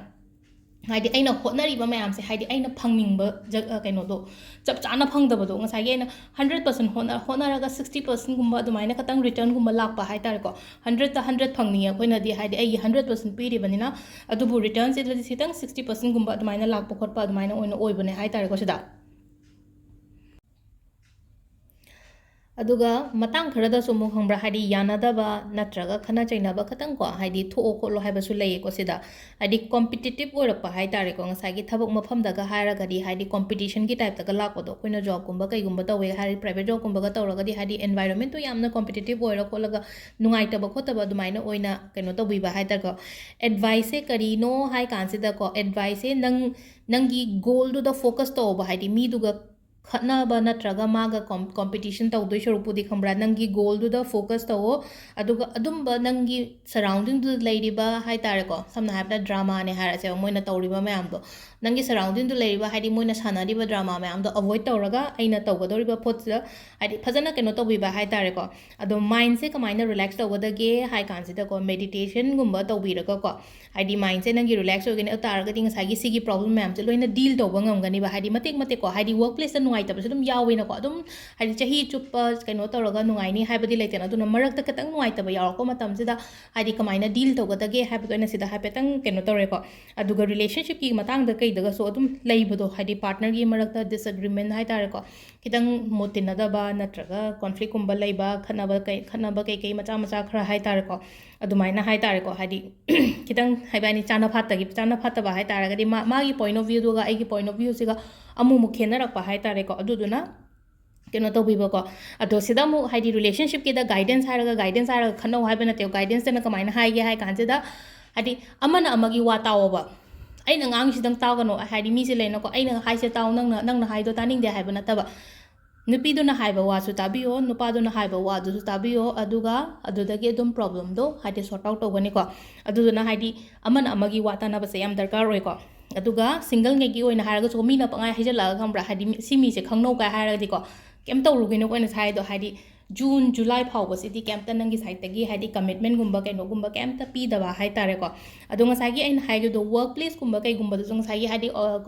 ꯍꯥꯏꯗꯤ ꯑꯩꯅ ꯍꯣꯠꯅꯔꯤꯕ ꯃꯌꯥꯝꯁꯦ, ꯍꯥꯏꯗꯤ ꯑꯩꯅ ꯐꯪꯅꯤꯡꯕ ꯖ-, ꯑ, ꯀꯩꯅꯣꯗꯣ ꯆꯞ ꯆꯥꯅ ꯐꯪꯗꯕꯗꯣ, ꯉꯁꯥꯏꯒꯤ ꯑꯩꯅ ꯍꯟꯗ꯭ꯔꯦꯠ ꯄꯥꯔꯁꯦꯟ ꯍꯣꯠꯅ-, ꯍꯣꯠꯅꯔꯒ ꯁꯤꯛꯁꯇꯤ ꯄꯥꯔꯁꯦꯟꯒꯨꯝꯕ ꯑꯗꯨꯃꯥꯏꯅ ꯈꯤꯇꯪ ꯔꯤꯇꯔꯟꯒꯨꯝꯕ ꯂꯥꯛꯄ ꯍꯥꯏ ꯇꯥꯔꯦꯀꯣ꯫ ꯍꯟꯗ꯭ꯔꯦꯠꯇ ꯍꯟꯗ꯭ꯔꯦꯠ ꯐꯪꯅꯤꯡꯉꯦ ꯑꯩꯈꯣꯏꯅꯗꯤ, ꯍꯥꯏꯗꯤ ꯑꯩꯒꯤ ꯍꯟꯗ꯭ꯔꯦꯠ ꯄꯥꯔꯁꯦꯟ ꯄꯤꯔꯤꯕꯅꯤꯅ꯫ ꯑꯗꯨꯕꯨ ꯔꯤꯇꯔꯟꯁꯤꯗꯗꯤ ꯈꯤꯇꯪ ꯁꯤꯛꯁꯇꯤ ꯄꯥꯔꯁꯦꯟꯒꯨꯝꯕ ꯑꯗꯨꯃꯥꯏꯅ ꯂꯥꯛꯄ ꯈꯣꯠꯄ ꯑꯗꯨꯃꯥꯏꯅ ꯑꯣꯏꯅ ꯑꯣꯏꯕꯅꯦ ꯍꯥꯏ ꯇꯥꯔꯦꯀꯣ ꯁꯤꯗ꯫ ꯑꯗꯨꯒ ꯃꯇꯥꯡ ꯈꯔꯗꯁꯨ ꯑꯃꯨꯛ ꯈꯪꯕ꯭ꯔꯥ, ꯍꯥꯏꯗꯤ ꯌꯥꯅꯗꯕ ꯅꯠꯇ꯭ꯔꯒ ꯈꯠꯅ ꯆꯩꯅꯕ ꯈꯤꯇꯪꯀꯣ, ꯍꯥꯏꯗꯤ ꯊꯣꯛꯑꯣ ꯈꯣꯠꯂꯣ ꯍꯥꯏꯕꯁꯨ ꯂꯩꯌꯦꯀꯣ ꯁꯤꯗ꯫ ꯍꯥꯏꯗꯤ ꯀꯣꯝꯄꯤꯇꯤꯇꯤꯞ ꯑꯣꯏꯔꯛꯄ ꯍꯥꯏ ꯇꯥꯔꯦꯀꯣ, ꯉꯁꯥꯏꯒꯤ ꯊꯕꯛ ꯃꯐꯝꯗꯒ ꯍꯥꯏꯔꯒꯗꯤ ꯍꯥꯏꯗꯤ ꯀꯣꯝꯄꯤꯇꯤꯁꯟꯒꯤ ꯇꯥꯏꯞꯇꯒ ꯂꯥꯛꯄꯗꯣ꯫ ꯑꯩꯈꯣꯏꯅ ꯖꯣꯕꯀꯨꯝꯕ ꯀꯩꯒꯨꯝꯕ ꯇꯧꯋꯦ ꯍꯥꯏꯔꯗꯤ, ꯄ꯭ꯔꯥꯏꯚꯦꯠ ꯖꯣꯕꯀꯨꯝꯕꯒ ꯇꯧꯔꯒꯗꯤ ꯍꯥꯏꯗꯤ ꯑꯦꯟꯚꯥꯏꯔꯣꯟꯃꯦꯟꯇꯣ ꯌꯥꯝꯅ ꯀꯣꯝꯄꯤꯇꯤꯇꯤꯞ ꯑꯣꯏꯔ ꯈꯣꯠꯂꯒ ꯅꯨꯡꯉꯥꯏꯇꯕ ꯈꯣꯠꯇꯕ ꯑꯗꯨꯃꯥꯏꯅ ꯑꯣꯏꯅ ꯀꯩꯅꯣ ꯇꯧꯕꯤꯕ ꯍꯥꯏ ꯇꯥꯔꯦꯀꯣ꯫ ꯑꯦꯗꯚꯥꯏꯁꯁꯦ ꯀꯔꯤꯅꯣ ꯍꯥꯏ ꯀꯥꯟꯁꯤꯗꯀꯣ, ꯑꯦꯗꯚꯥꯏꯁꯁꯦ ꯅꯪ, ꯅꯪꯒꯤ ꯒꯣꯜꯗꯨꯗ ꯐꯣꯀꯁ ꯇꯧꯕ, ꯍꯥꯏꯗꯤ ꯃꯤꯗꯨꯒ ꯈꯠꯅꯕ ꯅꯠꯇ꯭ꯔꯒ ꯃꯥꯒ ꯀꯣꯝ ꯀꯣꯝꯄꯤꯇꯤꯁꯟ ꯇꯧꯗꯣꯏ ꯁꯔꯨꯛꯄꯨꯗꯤ, ꯈꯪꯕ꯭ꯔꯥ, ꯅꯪꯒꯤ ꯒꯣꯜꯗꯨꯗ ꯐꯣꯀꯁ ꯇꯧꯋꯣ꯫ ꯑꯗꯨꯒ ꯑꯗꯨꯝꯕ ꯅꯪꯒꯤ ꯁꯔꯥꯎꯟꯗꯤꯡꯗꯨꯗ ꯂꯩꯔꯤꯕ ꯍꯥꯏ ꯇꯥꯔꯦꯀꯣ, ꯁꯝꯅ ꯍꯥꯏꯔꯕꯗ ꯗ꯭ꯔꯃꯥꯅꯦ ꯍꯥꯏꯔꯁꯦꯕ, ꯃꯣꯏꯅ ꯇꯧꯔꯤꯕ ꯃꯌꯥꯝꯗꯣ, ꯅꯪꯒꯤ ꯁꯔꯥꯎꯟꯗꯤꯡꯗꯨ ꯂꯩꯔꯤꯕ, ꯍꯥꯏꯗꯤ ꯃꯣꯏꯅ ꯁꯥꯟꯅꯔꯤꯕ ꯗ꯭ꯔꯃꯥ ꯃꯌꯥꯝꯗꯣ ꯑꯦꯚꯣꯏꯗ ꯇꯧꯔꯒ ꯑꯩꯅ ꯇꯧꯒꯗꯧꯔꯤꯕ ꯄꯣꯠꯁꯤꯗ, ꯍꯥꯏꯗꯤ ꯐꯖꯅ ꯀꯩꯅꯣ ꯇꯧꯕꯤꯕ ꯍꯥꯏ ꯇꯥꯔꯦꯀꯣ꯫ ꯑꯗꯣ ꯃꯥꯏꯟꯁꯦ ꯀꯃꯥꯏꯅ ꯔꯤꯂꯦꯛꯁ ꯇꯧꯒꯗꯒꯦ ꯍꯥꯏ ꯀꯥꯟꯁꯤꯗꯀꯣ, ꯃꯦꯗꯤꯇꯦꯁꯟꯒꯨꯝꯕ ꯇꯧꯕꯤꯔꯒꯀꯣ, ꯍꯥꯏꯗꯤ ꯃꯥꯏꯟꯁꯦ ꯅꯪꯒꯤ ꯔꯤꯂꯦꯛꯁ ꯑꯣꯏꯒꯅꯤ ꯇꯥꯔꯒꯗꯤ ꯉꯁꯥꯏꯒꯤ ꯁꯤꯒꯤ ꯄ꯭ꯔꯣꯕ꯭ꯂꯦꯝ ꯃꯌꯥꯝꯁꯦ ꯂꯣꯏꯅ ꯗꯤꯜ ꯇꯧꯕ ꯉꯝꯒꯅꯤꯕ꯫ ꯍꯥꯏꯗꯤ ꯃꯇꯦꯛ ꯃꯇꯦꯛꯀꯣ, ꯍꯥꯏꯗꯤ ꯋꯔꯛ ꯄ꯭ꯂꯦꯁꯇ ꯅꯨꯡꯉꯥꯏꯇꯕꯁꯨ ꯑꯗꯨꯝ ꯌꯥꯎꯋꯦꯅꯀꯣ, ꯑꯗꯨꯝ ꯍꯥꯏꯗꯤ ꯆꯍꯤ ꯆꯨꯞꯄ ꯀꯩꯅꯣ ꯇꯧꯔꯒ ꯅꯨꯡꯉꯥꯏꯅꯤ ꯍꯥꯏꯕꯗꯤ ꯂꯩꯇꯦꯅ꯫ ꯑꯗꯨꯅ ꯃꯔꯛꯇ ꯈꯤꯇꯪ ꯅꯨꯡꯉꯥꯏꯇꯕ ꯌꯥꯎꯔꯛꯄ ꯃꯇꯝꯁꯤꯗ ꯍꯥꯏꯗꯤ ꯀꯃꯥꯏꯅ ꯗꯤꯜ ꯇꯧꯒꯗꯒꯦ ꯍꯥꯏꯕꯗꯣ ꯑꯩꯅ ꯁꯤꯗ ꯍꯥꯏꯐꯦꯠꯇꯪ ꯀꯩꯅꯣ ꯇꯧꯔꯦꯀꯣ꯫ ꯑꯗꯨꯒ ꯔꯤꯂꯦꯁꯟꯁꯤꯞꯀꯤ ꯃꯇꯥꯡꯗ ꯀꯩꯗꯒꯁꯨ ꯑꯗꯨꯝ ꯂꯩꯕꯗꯣ, ꯍꯥꯏꯗꯤ ꯄꯥꯔꯠꯅꯔꯒꯤ ꯃꯔꯛꯇ ꯗꯤꯁꯑꯦꯒ꯭ꯔꯤꯃꯦꯟ ꯍꯥꯏ ꯇꯥꯔꯦꯀꯣ, ꯈꯤꯇꯪ ꯃꯣꯠ ꯇꯤꯟꯅꯗꯕ ꯅꯠꯇ꯭ꯔꯒ ꯀꯣꯟꯐ꯭ꯂꯤꯛꯀꯨꯝꯕ ꯂꯩꯕ, ꯈꯠꯅꯕ ꯀꯩ ꯈꯠꯅꯕ ꯀꯩꯀꯩ ꯃꯆꯥ ꯃꯆꯥ ꯈꯔ ꯍꯥꯏ ꯇꯥꯔꯦꯀꯣ, ꯑꯗꯨꯃꯥꯏꯅ ꯍꯥꯏ ꯇꯥꯔꯦꯀꯣ, ꯍꯥꯏꯗꯤ ꯈꯤꯇꯪ ꯍꯥꯏꯕ ꯌꯥꯅꯤ, ꯆꯥꯅ ꯐꯥꯠꯇꯒꯤ ꯆꯥꯅ ꯐꯥꯠꯇꯕ ꯍꯥꯏ ꯇꯥꯔꯒꯗꯤ ꯃꯥ ꯃꯥꯒꯤ ꯄꯣꯏꯟ ꯑꯣꯐ ꯚ꯭ꯌꯨꯗꯨꯒ ꯑꯩꯒꯤ ꯄꯣꯏꯟ ꯑꯣꯐ ꯚ꯭ꯌꯨꯁꯤꯒ ꯑꯃꯨꯛ ꯑꯃꯨꯛ ꯈꯦꯠꯅꯔꯛꯄ ꯍꯥꯏ ꯇꯥꯔꯦꯀꯣ꯫ ꯑꯗꯨꯗꯨꯅ ꯀꯩꯅꯣ ꯇꯧꯕꯤꯕꯀꯣ꯫ ꯑꯗꯣ ꯁꯤꯗ ꯑꯃꯨꯛ ꯍꯥꯏꯗꯤ ꯔꯤꯂꯦꯁꯟꯁꯤꯞꯀꯤꯗ ꯒꯥꯏꯗꯦꯟꯁ ꯍꯥꯏꯔꯒ, ꯒꯥꯏꯗꯦꯟꯁ ꯍꯥꯏꯔꯒ ꯈꯠꯅꯧ ꯍꯥꯏꯕ ꯅꯠꯇꯦꯕ꯫ ꯒꯥꯏꯗꯦꯟꯁꯇꯅ ꯀꯃꯥꯏꯅ ꯍꯥꯏꯒꯦ ꯍꯥꯏ ꯀꯥꯟꯁꯤꯗ, ꯍꯥꯏꯗꯤ ꯑꯃꯅ ꯑꯃꯒꯤ ꯋꯥ ꯇꯥꯎꯑꯣꯕ꯫ ꯑꯩꯅ ꯉꯥꯡꯉꯤꯁꯤꯗꯪ ꯇꯥꯒꯅꯣ, ꯍꯥꯏꯗꯤ ꯃꯤꯁꯦ ꯂꯩꯅꯀꯣ, ꯑꯩꯅ ꯍꯥꯏꯁꯦ ꯇꯥꯎ, ꯅꯪꯅ ꯅꯪꯅ ꯍꯥꯏꯗꯣ ꯇꯥꯅꯤꯡꯗꯦ ꯍꯥꯏꯕ ꯅꯠꯇꯕ꯫ ꯅꯨꯄꯤꯗꯨꯅ ꯍꯥꯏꯕ ꯋꯥꯁꯨ ꯇꯥꯕꯤꯌꯣ, ꯅꯨꯄꯥꯗꯨꯅ ꯍꯥꯏꯕ ꯋꯥꯗꯨꯁꯨ ꯇꯥꯕꯤꯌꯣ, ꯑꯗꯨꯒ ꯑꯗꯨꯗꯒꯤ ꯑꯗꯨꯝ ꯄ꯭ꯔꯣꯕ꯭ꯂꯦꯝꯗꯣ ꯍꯥꯏꯗꯤ ꯁꯣꯔꯠ ꯑꯥꯎꯠ ꯇꯧꯒꯅꯤꯀꯣ꯫ ꯑꯗꯨꯗꯨꯅ ꯍꯥꯏꯗꯤ ꯑꯃꯅ ꯑꯃꯒꯤ ꯋꯥ ꯇꯥꯅꯕꯁꯦ ꯌꯥꯝ ꯗꯔꯀꯥꯔ ꯑꯣꯏꯀꯣ꯫ ꯑꯗꯨꯒ ꯁꯤꯡꯒꯜꯉꯩꯒꯤ ꯑꯣꯏꯅ ꯍꯥꯏꯔꯒꯁꯨ ꯃꯤꯅ ꯄꯪꯍꯥꯏ ꯍꯥꯏꯖꯜꯂꯛꯑꯒ, ꯈꯪꯕ꯭ꯔꯥ, ꯍꯥꯏꯗꯤ ꯃꯤ- ꯁꯤ ꯃꯤꯁꯦ ꯈꯪꯅꯧ ꯀꯥꯏ ꯍꯥꯏꯔꯒꯗꯤꯀꯣ, ꯀꯩꯝ ꯇꯧꯔꯨꯒꯤꯅꯣ ꯑꯣꯏꯅ ꯁꯥꯏꯗꯣ, ꯍꯥꯏꯗꯤ ꯖꯨꯟ, ꯖꯨꯂꯥꯏ ꯐꯥꯎꯕꯁꯤꯗꯤ ꯀꯩꯝꯇ ꯅꯪꯒꯤ ꯁꯥꯏꯠꯇꯒꯤ ꯍꯥꯏꯗꯤ ꯀꯃꯤꯠꯃꯦꯟꯒꯨꯝꯕ ꯀꯩꯅꯣꯒꯨꯝꯕ ꯀꯩꯝꯇ ꯄꯤꯗꯕ ꯍꯥꯏ ꯇꯥꯔꯦꯀꯣ꯫ ꯑꯗꯣ ꯉꯁꯥꯏꯒꯤ ꯑꯩꯅ ꯍꯥꯏꯈꯤꯕꯗꯣ, ꯋꯔꯛ ꯄ꯭ꯂꯦꯁꯀꯨꯝꯕ ꯀꯩꯒꯨꯝꯕꯗꯁꯨ ꯉꯁꯥꯏꯒꯤ ꯍꯥꯏꯗꯤ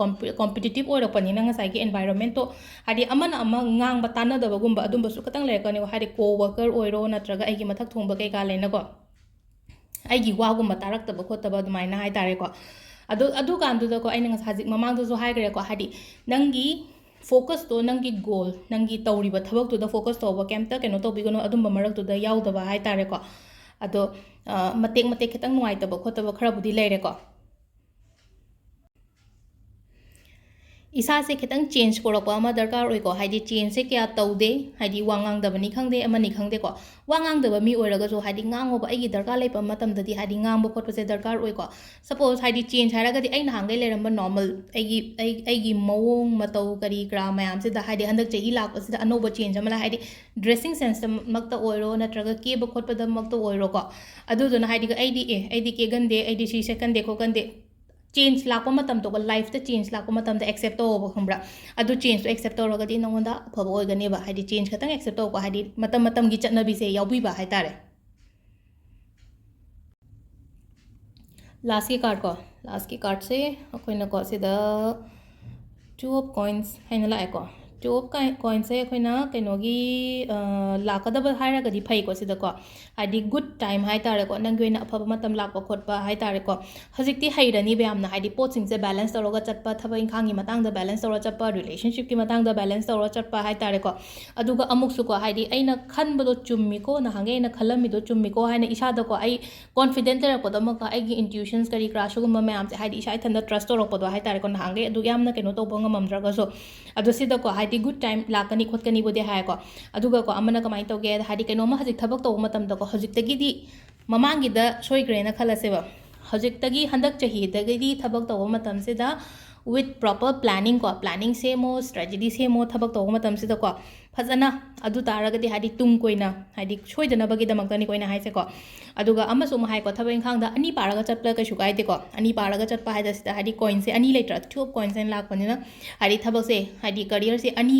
ꯀꯣꯝꯄꯤꯇꯤꯇꯤꯞ ꯑꯣꯏꯔꯛꯄꯅꯤꯅ ꯉꯁꯥꯏꯒꯤ ꯑꯦꯟꯚꯥꯏꯔꯣꯟꯃꯦꯟꯇꯣ, ꯍꯥꯏꯗꯤ ꯑꯃꯅ ꯑꯃ ꯉꯥꯡꯕ ꯇꯥꯟꯅꯗꯕꯒꯨꯝꯕ ꯑꯗꯨꯝꯕꯁꯨ ꯈꯤꯇꯪ ꯂꯩꯔꯛꯀꯅꯦꯕ꯫ ꯍꯥꯏꯗꯤ ꯀꯣ ꯋꯔꯀꯔ ꯑꯣꯏꯔꯣ ꯅꯠꯇ꯭ꯔꯒ ꯑꯩꯒꯤ ꯃꯊꯛ ꯊꯣꯡꯕ ꯀꯩꯀꯥ ꯂꯩꯅꯀꯣ, ꯑꯩꯒꯤ ꯋꯥꯒꯨꯝꯕ ꯇꯥꯔꯛꯇꯕ ꯈꯣꯠꯇꯕ ꯑꯗꯨꯃꯥꯏꯅ ꯍꯥꯏ ꯇꯥꯔꯦꯀꯣ꯫ ꯑꯗꯨ ꯑꯗꯨꯀꯥꯟꯗꯨꯗꯀꯣ, ꯑꯩꯅ ꯉꯁꯥꯏ ꯍꯧꯖꯤꯛ ꯃꯃꯥꯡꯗꯁꯨ ꯍꯥꯏꯈ꯭ꯔꯦꯀꯣ, ꯍꯥꯏꯗꯤ ꯅꯪꯒꯤ ꯐꯣꯀꯁꯇꯣ ꯅꯪꯒꯤ ꯒꯣꯜ, ꯅꯪꯒꯤ ꯇꯧꯔꯤꯕ ꯊꯕꯛꯇꯨꯗ ꯐꯣꯀꯁ ꯇꯧꯕ, ꯀꯩꯝꯇ ꯀꯩꯅꯣ ꯇꯧꯕꯤꯒꯅꯨ, ꯑꯗꯨꯝꯕ ꯃꯔꯛꯇꯨꯗ ꯌꯥꯎꯗꯕ ꯍꯥꯏ ꯇꯥꯔꯦꯀꯣ꯫ ꯑꯗꯣ ꯑ, ꯃꯇꯦꯛ ꯃꯇꯦꯛ ꯈꯤꯇꯪ ꯅꯨꯡꯉꯥꯏꯇꯕ ꯈꯣꯠꯇꯕ ꯈꯔꯕꯨꯗꯤ ꯂꯩꯔꯦꯀꯣ꯫ ꯏꯁꯥꯁꯦ ꯈꯤꯇꯪ ꯆꯦꯟꯖ ꯄꯨꯔꯛꯄ ꯑꯃ ꯗꯔꯀꯥꯔ ꯑꯣꯏꯀꯣ꯫ ꯍꯥꯏꯗꯤ ꯆꯦꯟꯖꯁꯦ ꯀꯌꯥ ꯇꯧꯗꯦ, ꯍꯥꯏꯗꯤ ꯋꯥ ꯉꯥꯡꯗꯕꯅꯤ ꯈꯪꯗꯦ, ꯑꯃꯅꯤ ꯈꯪꯗꯦꯀꯣ꯫ ꯋꯥ ꯉꯥꯡꯗꯕ ꯃꯤ ꯑꯣꯏꯔꯒꯁꯨ ꯍꯥꯏꯗꯤ ꯉꯥꯡꯉꯣꯕ, ꯑꯩꯒꯤ ꯗꯔꯀꯥꯔ ꯂꯩꯕ ꯃꯇꯝꯗꯗꯤ ꯍꯥꯏꯗꯤ ꯉꯥꯡꯕ ꯈꯣꯠꯄꯁꯦ ꯗꯔꯀꯥꯔ ꯑꯣꯏꯀꯣ꯫ ꯁꯄꯣꯁ ꯍꯥꯏꯗꯤ ꯆꯦꯟꯖ ꯍꯥꯏꯔꯒꯗꯤ ꯑꯩ ꯅꯍꯥꯟꯈꯩ ꯂꯩꯔꯝꯕ ꯅꯣꯔꯃꯦꯜ ꯑꯩꯒꯤ ꯑꯩ ꯑꯩꯒꯤ ꯃꯑꯣꯡ ꯃꯇꯧ ꯀꯔꯤ ꯀꯔꯥ ꯃꯌꯥꯝꯁꯤꯗ ꯍꯥꯏꯗꯤ ꯍꯟꯗꯛ ꯆꯍꯤ ꯂꯥꯛꯄꯁꯤꯗ ꯑꯅꯧꯕ ꯆꯦꯟꯖ ꯑꯃ ꯂꯥꯛꯑꯦ꯫ ꯍꯥꯏꯗꯤ ꯗ꯭ꯔꯦꯁꯤꯡ ꯁꯦꯟꯁꯇꯃꯛꯇ ꯑꯣꯏꯔꯣ ꯅꯠꯇ꯭ꯔꯒ ꯀꯦꯕ ꯈꯣꯠꯄꯗꯃꯛꯇ ꯑꯣꯏꯔꯣꯀꯣ꯫ ꯑꯗꯨꯗꯨꯅ ꯍꯥꯏꯗꯤ ꯑꯩꯗꯤ ꯑꯦ ꯑꯩꯗꯤ ꯀꯦꯒꯟꯗꯦ, ꯑꯩꯗꯤ ꯁꯤ ꯁꯦꯠꯀꯟꯗꯦ ꯈꯣꯠꯀꯟꯗꯦ꯫ ꯆꯦꯟꯖ ꯂꯥꯛꯄ ꯃꯇꯝꯗꯀꯣ, ꯂꯥꯏꯐꯇ ꯆꯦꯟꯖ ꯂꯥꯛꯄ ꯃꯇꯝꯗ ꯑꯦꯛꯁꯦꯞ ꯇꯧꯑꯣꯕ, ꯈꯪꯕ꯭ꯔꯥ? ꯑꯗꯨ ꯆꯦꯟꯖꯇꯣ ꯑꯦꯛꯁꯦꯞ ꯇꯧꯔꯒꯗꯤ ꯅꯉꯣꯟꯗ ꯑꯐꯕ ꯑꯣꯏꯒꯅꯦꯕ꯫ ꯍꯥꯏꯗꯤ ꯆꯦꯟꯖ ꯈꯛꯇꯪ ꯑꯦꯛꯁꯦꯞ ꯇꯧꯀꯣ, ꯍꯥꯏꯗꯤ ꯃꯇꯝ ꯃꯇꯝꯒꯤ ꯆꯠꯅꯕꯤꯁꯦ ꯌꯥꯎꯕꯤꯕ ꯍꯥꯏꯇꯥꯔꯦ꯫ ꯂꯥꯁꯀꯤ ꯀꯥꯔꯠ ꯀꯣ, ꯂꯥꯁꯀꯤ ꯀꯥꯔꯠꯁꯦ ꯑꯩꯈꯣꯏꯅꯀꯣ ꯁꯤꯗ Two of Coins ꯍꯥꯏꯅ ꯂꯥꯛꯑꯦꯀꯣ꯫ Two of Coinsꯁꯦ ꯑꯩꯈꯣꯏꯅ ꯀꯩꯅꯣꯒꯤ, ꯑ, ꯂꯥꯛꯀꯗꯕ ꯍꯥꯏꯔꯒꯗꯤ ꯐꯩꯀꯣ ꯁꯤꯗꯀꯣ, ꯍꯥꯏꯗꯤ ꯒꯨꯗ ꯇꯥꯏꯝ ꯍꯥꯏꯇꯥꯔꯦꯀꯣ, ꯅꯪꯒꯤ ꯑꯣꯏꯅ ꯑꯐꯕ ꯃꯇꯝ ꯂꯥꯛꯄ ꯈꯣꯠꯄ ꯍꯥꯏꯇꯥꯔꯦꯀꯣ꯫ ꯍꯧꯖꯤꯛꯇꯤ ꯍꯩꯔꯅꯤꯕ ꯌꯥꯝꯅ, ꯍꯥꯏꯗꯤ ꯄꯣꯠꯁꯤꯡꯁꯦ ꯕꯦꯂꯦꯟꯁ ꯇꯧꯔꯒ ꯆꯠꯄ, ꯊꯕꯛ ꯏꯪꯈꯥꯡꯒꯤ ꯃꯇꯥꯡꯗ ꯕꯦꯂꯦꯟꯁ ꯇꯧꯔ ꯆꯠꯄ, ꯔꯤꯂꯦꯁꯟꯁꯤꯞꯀꯤ ꯃꯇꯥꯡꯗ ꯕꯦꯂꯦꯟꯁ ꯇꯧꯔ ꯆꯠꯄ ꯍꯥꯏꯇꯥꯔꯦꯀꯣ꯫ ꯑꯗꯨꯒ ꯑꯃꯨꯛꯁꯨꯀꯣ, ꯍꯥꯏꯗꯤ ꯑꯩꯅ ꯈꯟꯕꯗꯣ ꯆꯨꯝꯃꯤꯀꯣ, ꯅꯍꯥꯟꯒꯩ ꯑꯩꯅ ꯈꯜꯂꯝꯃꯤꯗꯣ ꯆꯨꯝꯃꯤꯀꯣ ꯍꯥꯏꯅ ꯏꯁꯥꯗꯀꯣ ꯑꯩ ꯀꯣꯟꯐꯤꯗꯦꯟ ꯂꯩꯔꯛꯄꯗꯣ ꯑꯃꯨꯛꯀ, ꯑꯩꯒꯤ ꯏꯟꯇ꯭ꯌꯨꯁꯟꯁ ꯀꯔꯤ ꯀꯔꯥ ꯁꯤꯒꯨꯝꯕ ꯃꯌꯥꯝꯁꯦ, ꯍꯥꯏꯗꯤ ꯏꯁꯥ ꯏꯊꯟꯇ ꯇ꯭ꯔꯁ ꯇꯧꯔꯛꯄꯗꯣ ꯍꯥꯏꯇꯥꯔꯦꯀꯣ, ꯅꯍꯥꯟꯒꯩ ꯑꯗꯨꯛ ꯌꯥꯝꯅ ꯀꯩꯅꯣ ꯇꯧꯕ ꯉꯝꯃꯝꯗ꯭ꯔꯒꯁꯨ꯫ ꯑꯗꯣ ꯁꯤꯗꯀꯣ, ꯍꯥꯏꯗꯤ ꯒꯨꯗ ꯇꯥꯏꯝ ꯂꯥꯛꯀꯅꯤ ꯈꯣꯠꯀꯅꯤꯕꯨꯗꯤ ꯍꯥꯏꯀꯣ꯫ ꯑꯗꯨꯒꯀꯣ, ꯑꯃꯅ ꯀꯃꯥꯏꯅ ꯇꯧꯒꯦ ꯍꯥꯏꯗꯤ, ꯀꯩꯅꯣꯝꯃ ꯍꯧꯖꯤꯛ ꯊꯕꯛ ꯇꯧꯕ ꯃꯇꯝꯗꯀꯣ, ꯍꯧꯖꯤꯛꯇꯒꯤꯗꯤ, ꯃꯃꯥꯡꯒꯤꯗ ꯁꯣꯏꯈ꯭ꯔꯦꯅ ꯈꯜꯂꯁꯦꯕ, ꯍꯧꯖꯤꯛꯇꯒꯤ, ꯍꯟꯗꯛ ꯆꯍꯤꯗꯒꯤꯗꯤ ꯊꯕꯛ ꯇꯧꯕ ꯃꯇꯝꯁꯤꯗ with proper planning ꯀꯣ, ꯄ꯭ꯂꯥꯅꯤꯡ ꯁꯦꯝꯃꯣ, ꯁ꯭ꯇ꯭ꯔꯦꯇꯦꯖꯤ ꯁꯦꯝꯃꯣ ꯊꯕꯛ ꯇꯧꯕ ꯃꯇꯝꯁꯤꯗꯀꯣ꯫ ꯐꯖꯅ, ꯑꯗꯨ ꯇꯥꯔꯒꯗꯤ ꯍꯥꯏꯗꯤ ꯇꯨꯡ ꯀꯣꯏꯅ, ꯍꯥꯏꯗꯤ ꯁꯣꯏꯗꯅꯕꯒꯤꯗꯃꯛꯇꯅꯤꯀꯣ ꯑꯩꯅ ꯍꯥꯏꯁꯦꯀꯣ꯫ ꯑꯗꯨꯒ ꯑꯃꯁꯨ ꯑꯃꯨꯛ ꯍꯥꯏꯀꯣ, ꯊꯕꯛ ꯏꯪꯈꯥꯡꯗ ꯑꯅꯤ ꯄꯥꯔꯒ ꯆꯠꯄ ꯀꯩꯁꯨ ꯀꯥꯏꯗꯦꯀꯣ꯫ ꯑꯅꯤ ꯄꯥꯔꯒ ꯆꯠꯄ ꯍꯥꯏꯗ ꯁꯤꯗ ꯍꯥꯏꯗꯤ ꯀꯣꯏꯟꯁꯦ ꯑꯅꯤ ꯂꯩꯇ꯭ꯔꯥ, Two of Coins ꯍꯥꯏꯅ ꯂꯥꯛꯄꯅꯤꯅ, ꯍꯥꯏꯗꯤ ꯊꯕꯛꯁꯦ, ꯍꯥꯏꯗꯤ ꯀꯔꯤꯌꯔꯁꯦ ꯑꯅꯤ,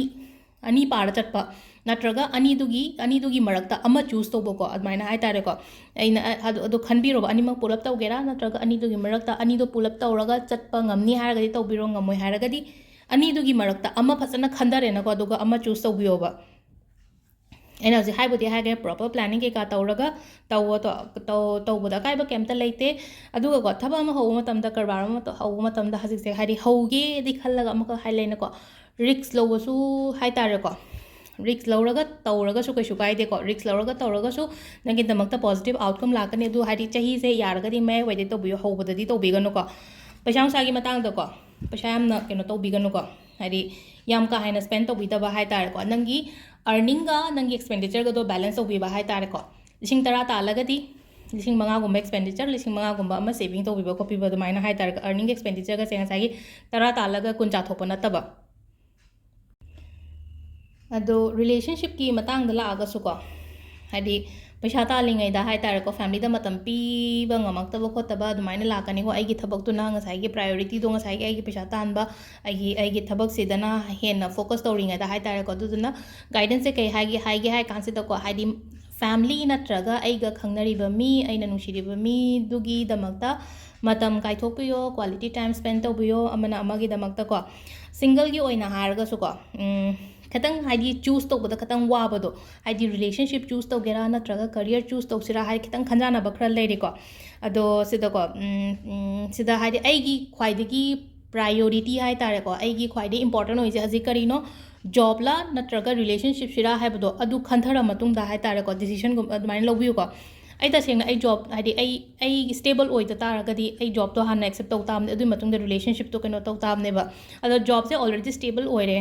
ꯑꯅꯤ ꯄꯥꯔ ꯆꯠꯄ, ꯅꯠꯇ꯭ꯔꯒ ꯑꯅꯤꯗꯨꯒꯤ, ꯑꯅꯤꯗꯨꯒꯤ ꯃꯔꯛꯇ ꯑꯃ ꯆꯨꯁ ꯇꯧꯕꯀꯣ, ꯑꯗꯨꯃꯥꯏꯅ ꯍꯥꯏꯇꯥꯔꯦꯀꯣ꯫ ꯑꯩꯅ, ꯑ-, ꯑꯗꯨ, ꯑꯗꯨ ꯈꯟꯕꯤꯔꯣꯕ, ꯑꯅꯤꯃꯛ ꯄꯨꯂꯞ ꯇꯧꯒꯦꯔꯥ, ꯅꯠꯇ꯭ꯔꯒ ꯑꯅꯤꯗꯨꯒꯤ ꯃꯔꯛꯇ ꯑꯅꯤꯗꯣ ꯄꯨꯂꯞ ꯇꯧꯔꯒ ꯆꯠꯄ ꯉꯝꯅꯤ ꯍꯥꯏꯔꯒꯗꯤ ꯇꯧꯕꯤꯔꯣ, ꯉꯝꯃꯣꯏ ꯍꯥꯏꯔꯒꯗꯤ ꯑꯅꯤꯗꯨꯒꯤ ꯃꯔꯛꯇ ꯑꯃ ꯐꯖꯅ ꯈꯟꯊꯔꯦꯅꯀꯣ, ꯑꯗꯨꯒ ꯑꯃ ꯆꯨꯁ ꯇꯧꯕꯤꯌꯣꯕ꯫ ꯑꯩꯅ ꯍꯧꯖꯤꯛ ꯍꯥꯏꯕꯨꯗꯤ ꯍꯥꯏꯈ꯭ꯔꯦ, ꯄ꯭ꯔꯣꯄꯔ ꯄ꯭ꯂꯥꯅꯤꯡ ꯀꯩꯀꯥ ꯇꯧꯔꯒ ꯇꯧꯋꯣ, ꯇꯧ-, ꯇꯧ-, ꯇꯧꯕꯗ ꯑꯀꯥꯏꯕ ꯀꯩꯝꯇ ꯂꯩꯇꯦ꯫ ꯑꯗꯨꯒꯀꯣ, ꯊꯕꯛ ꯑꯃ ꯍꯧꯕ ꯃꯇꯝꯗ, ꯀꯔꯕꯥꯔ ꯑꯃ ꯇꯧ-, ꯍꯧꯕ ꯃꯇꯝꯗ ꯍꯧꯖꯤꯛꯁꯦ, ꯍꯥꯏꯗꯤ ꯍꯧꯒꯦꯗꯤ ꯈꯜꯂꯒ ꯑꯃꯈꯛ ꯍꯥꯏ ꯂꯩꯅꯀꯣ, ꯔꯤꯛꯁ ꯂꯧꯕꯁꯨ ꯍꯥꯏꯇꯥꯔꯦꯀꯣ, ꯔꯤꯛꯁ ꯂꯧꯔꯒ ꯇꯧꯔꯒꯁꯨ ꯀꯩꯁꯨ ꯀꯥꯏꯗꯦꯀꯣ꯫ ꯔꯤꯛꯁ ꯂꯧꯔꯒ ꯇꯧꯔꯒꯁꯨ ꯅꯪꯒꯤꯗꯃꯛꯇ ꯄꯣꯖꯤꯇꯤꯚ ꯑꯥꯎꯠꯀꯝ ꯂꯥꯛꯀꯅꯤ꯫ ꯑꯗꯨ ꯍꯥꯏꯗꯤ ꯆꯍꯤꯁꯦ ꯌꯥꯔꯒꯗꯤ ꯃꯌꯥꯏꯋꯥꯏꯗꯩ ꯇꯧꯕꯤꯌꯣ, ꯍꯧꯕꯗꯗꯤ ꯇꯧꯕꯤꯒꯅꯨꯀꯣ꯫ ꯄꯩꯁꯥ ꯅꯨꯡꯁꯥꯒꯤ ꯃꯇꯥꯡꯗꯀꯣ, ꯄꯩꯁꯥ ꯌꯥꯝꯅ ꯀꯩꯅꯣ ꯇꯧꯕꯤꯒꯅꯨꯀꯣ, ꯍꯥꯏꯗꯤ ꯌꯥꯝ ꯀꯥ ꯍꯦꯟꯅ ꯁ꯭ꯄꯦꯟ ꯇꯧꯕꯤꯗꯕ ꯍꯥꯏ ꯇꯥꯔꯦꯀꯣ꯫ ꯅꯪꯒꯤ ꯑꯔꯅꯤꯡꯒ ꯅꯪꯒꯤ ꯑꯦꯛꯁꯄꯦꯟꯗꯤꯆꯔꯒꯗꯣ ꯕꯦꯂꯦꯟꯁ ꯇꯧꯕꯤꯕ ꯍꯥꯏ ꯇꯥꯔꯦꯀꯣ꯫ ꯂꯤꯁꯤꯡ ꯇꯔꯥ ꯇꯥꯜꯂꯒꯗꯤ ꯂꯤꯁꯤꯡ ꯃꯉꯥꯒꯨꯝꯕ ꯑꯦꯛꯁꯄꯦꯟꯗꯤꯆꯔ, ꯂꯤꯁꯤꯡ ꯃꯉꯥꯒꯨꯝꯕ ꯑꯃ ꯁꯦꯚꯤꯡ ꯇꯧꯕꯤꯕ ꯈꯣꯠꯄꯤꯕ ꯑꯗꯨꯃꯥꯏꯅ ꯍꯥꯏ ꯇꯥꯔꯦꯀꯣ꯫ ꯑꯔꯅꯤꯡꯒ ꯑꯦꯛꯁꯄꯦꯟꯗꯤꯆꯔꯒꯁꯦ ꯉꯁꯥꯏꯒꯤ ꯇꯔꯥ ꯇꯥꯜꯂꯒ ꯀꯨꯟ ꯆꯥꯊꯣꯛꯄ ꯅꯠꯇꯕ꯫ ꯑꯗꯣ ꯔꯤꯂꯦꯁꯟꯁꯤꯞꯀꯤ ꯃꯇꯥꯡꯗ ꯂꯥꯛꯑꯒꯁꯨꯀꯣ, ꯍꯥꯏꯗꯤ ꯄꯩꯁꯥ ꯇꯥꯜꯂꯤꯉꯩꯗ ꯍꯥꯏ ꯇꯥꯔꯦꯀꯣ, ꯐꯦꯃꯤꯂꯤꯗ ꯃꯇꯝ ꯄꯤꯕ ꯉꯝꯃꯛꯇꯕ ꯈꯣꯠꯇꯕ ꯑꯗꯨꯃꯥꯏꯅ ꯂꯥꯛꯀꯅꯤꯀꯣ꯫ ꯑꯩꯒꯤ ꯊꯕꯛꯇꯨꯅ ꯉꯁꯥꯏꯒꯤ ꯄ꯭ꯔꯥꯏꯌꯣꯔꯤꯇꯤꯗꯣ ꯉꯁꯥꯏꯒꯤ ꯑꯩꯒꯤ ꯄꯩꯁꯥ ꯇꯥꯟꯕ, ꯑꯩꯒꯤ ꯑꯩꯒꯤ ꯊꯕꯛꯁꯤꯗꯅ ꯍꯦꯟꯅ ꯐꯣꯀꯁ ꯇꯧꯔꯤꯉꯩꯗ ꯍꯥꯏ ꯇꯥꯔꯦꯀꯣ꯫ ꯑꯗꯨꯗꯨꯅ ꯒꯥꯏꯗꯦꯟꯁꯁꯦ ꯀꯩ ꯍꯥꯏꯒꯦ ꯍꯥꯏꯒꯦ ꯍꯥꯏ ꯀꯥꯟꯁꯤꯗꯀꯣ, ꯍꯥꯏꯗꯤ ꯐꯦꯃꯤꯂꯤ ꯅꯠꯇ꯭ꯔꯒ ꯑꯩꯒ ꯈꯪꯅꯔꯤꯕ ꯃꯤ, ꯑꯩꯅ ꯅꯨꯡꯁꯤꯔꯤꯕ ꯃꯤꯗꯨꯒꯤꯗꯃꯛꯇ ꯃꯇꯝ ꯀꯥꯏꯊꯣꯛꯄꯤꯌꯣ, ꯀ꯭ꯋꯥꯂꯤꯇꯤ ꯇꯥꯏꯝ ꯁ꯭ꯄꯦꯟ ꯇꯧꯕꯤꯌꯣ ꯑꯃꯅ ꯑꯃꯒꯤꯗꯃꯛꯇꯀꯣ꯫ ꯁꯤꯡꯒꯜꯒꯤ ꯑꯣꯏꯅ ꯍꯥꯏꯔꯒꯁꯨꯀꯣ, ꯎꯝ, ꯈꯤꯇꯪ ꯍꯥꯏꯗꯤ ꯆꯨꯁ ꯇꯧꯕꯗ ꯈꯤꯇꯪ ꯋꯥꯕꯗꯣ, ꯍꯥꯏꯗꯤ ꯔꯤꯂꯦꯁꯟꯁꯤꯞ ꯆꯨꯁ ꯇꯧꯒꯦꯔꯥ ꯅꯠꯇ꯭ꯔꯒ ꯀꯔꯤꯌꯔ ꯆꯨꯁ ꯇꯧꯁꯤꯔꯥ ꯍꯥꯏꯗꯤ ꯈꯤꯇꯪ ꯈꯟꯖꯥꯟꯅꯕ ꯈꯔ ꯂꯩꯔꯦꯀꯣ꯫ ꯑꯗꯣ ꯁꯤꯗꯀꯣ, ꯎꯝ, ꯎꯝ, ꯁꯤꯗ ꯍꯥꯏꯗꯤ ꯑꯩꯒꯤ ꯈ꯭ꯋꯥꯏꯗꯒꯤ ꯄ꯭ꯔꯥꯏꯌꯣꯔꯤꯇꯤ ꯍꯥꯏ ꯇꯥꯔꯦꯀꯣ, ꯑꯩꯒꯤ ꯈ꯭ꯋꯥꯏꯗꯒꯤ ꯏꯝꯄꯣꯔꯇꯦꯟ ꯑꯣꯏꯁꯦ ꯍꯧꯖꯤꯛ ꯀꯔꯤꯅꯣ, ꯖꯣꯕꯂ ꯅꯠꯇ꯭ꯔꯒ ꯔꯤꯂꯦꯁꯟꯁꯤꯞꯁꯤꯔꯥ ꯍꯥꯏꯕꯗꯣ ꯑꯗꯨ ꯈꯟꯊꯔ ꯃꯇꯨꯡꯗ ꯍꯥꯏ ꯇꯥꯔꯦꯀꯣ, ꯗꯤꯁꯤꯖꯟꯒꯨꯝꯕ ꯑꯗꯨꯃꯥꯏꯅ ꯂꯧꯕꯤꯌꯨꯀꯣ꯫ ꯑꯩ ꯇꯁꯦꯡꯅ ꯑꯩ ꯖꯣꯕ ꯍꯥꯏꯗꯤ ꯑꯩ ꯑꯩ ꯁ꯭ꯇꯦꯕꯜ ꯑꯣꯏꯗ ꯇꯥꯔꯒꯗꯤ ꯑꯩ ꯖꯣꯕꯇꯣ ꯍꯥꯟꯅ ꯑꯦꯛꯁꯦꯞ ꯇꯧ ꯇꯥꯕꯅꯦ, ꯑꯗꯨꯒꯤ ꯃꯇꯨꯡꯗ ꯔꯤꯂꯦꯁꯟꯁꯤꯞꯇꯣ ꯀꯩꯅꯣ ꯇꯧ ꯇꯥꯕꯅꯦꯕ꯫ ꯑꯗꯣ ꯖꯣꯕꯁꯦ ꯑꯣꯜꯔꯦꯗꯤ ꯁ꯭ꯇꯦꯕꯜ ꯑꯣꯏꯔꯦ,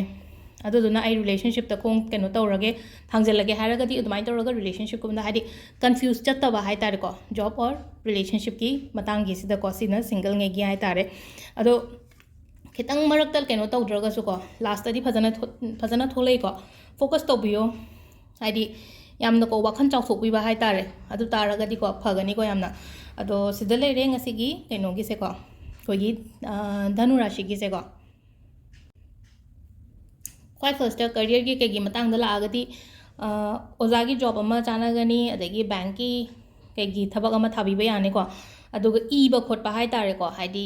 ꯑꯗꯨꯗꯨꯅ ꯑꯩ ꯔꯤꯂꯦꯁꯟꯁꯤꯞꯇ ꯈꯣꯡ ꯀꯩꯅꯣ ꯇꯧꯔꯒꯦ, ꯊꯥꯡꯖꯜꯂꯒꯦ ꯍꯥꯏꯔꯒꯗꯤ ꯑꯗꯨꯃꯥꯏꯅ ꯇꯧꯔꯒ ꯔꯤꯂꯦꯁꯟꯁꯤꯞꯀꯨꯝꯕꯗ ꯍꯥꯏꯗꯤ ꯀꯟꯐ꯭ꯌꯨꯁ ꯆꯠꯇꯕ ꯍꯥꯏ ꯇꯥꯔꯦꯀꯣ, ꯖꯣꯕ ꯑꯣꯔ ꯔꯤꯂꯦꯁꯟꯁꯤꯞꯀꯤ ꯃꯇꯥꯡꯒꯤꯁꯤꯗꯀꯣ꯫ ꯁꯤꯅ ꯁꯤꯡꯒꯜꯉꯩꯒꯤ ꯍꯥꯏ ꯇꯥꯔꯦ꯫ ꯑꯗꯣ ꯈꯤꯇꯪ ꯃꯔꯛꯇ ꯀꯩꯅꯣ ꯇꯧꯗ꯭ꯔꯒꯁꯨꯀꯣ, ꯂꯥꯁꯇꯗꯤ ꯐꯖꯅ ꯊꯣ-, ꯐꯖꯅ ꯊꯣꯛꯂꯛꯏꯀꯣ꯫ ꯐꯣꯀꯁ ꯇꯧꯕꯤꯌꯣ, ꯍꯥꯏꯗꯤ ꯌꯥꯝꯅꯀꯣ ꯋꯥꯈꯜ ꯆꯥꯎꯊꯣꯛꯄꯤꯕ ꯍꯥꯏ ꯇꯥꯔꯦ꯫ ꯑꯗꯨ ꯇꯥꯔꯒꯗꯤꯀꯣ ꯐꯒꯅꯤꯀꯣ ꯌꯥꯝꯅ꯫ ꯑꯗꯣ ꯁꯤꯗ ꯂꯩꯔꯦ ꯉꯁꯤꯒꯤ ꯀꯩꯅꯣꯒꯤꯁꯦꯀꯣ, ꯑꯩꯈꯣꯏꯒꯤ, ꯑ, ꯙꯅꯨ ꯔꯥꯁꯤꯒꯤꯁꯦꯀꯣ꯫ ꯈ꯭ꯋꯥꯏ ꯐꯥꯔꯁꯇ ꯀꯔꯤꯌꯔꯒꯤ ꯀꯩꯒꯤ ꯃꯇꯥꯡꯗ ꯂꯥꯛꯑꯒꯗꯤ, ꯑ, ꯑꯣꯖꯥꯒꯤ ꯖꯣꯕ ꯑꯃ ꯆꯥꯟꯅꯒꯅꯤ, ꯑꯗꯒꯤ ꯕꯦꯡꯀꯤ ꯀꯩꯒꯤ ꯊꯕꯛ ꯑꯃ ꯊꯥꯕꯤꯕ ꯌꯥꯅꯤꯀꯣ꯫ ꯑꯗꯨꯒ ꯏꯕ ꯈꯣꯠꯄ ꯍꯥꯏ ꯇꯥꯔꯦꯀꯣ, ꯍꯥꯏꯗꯤ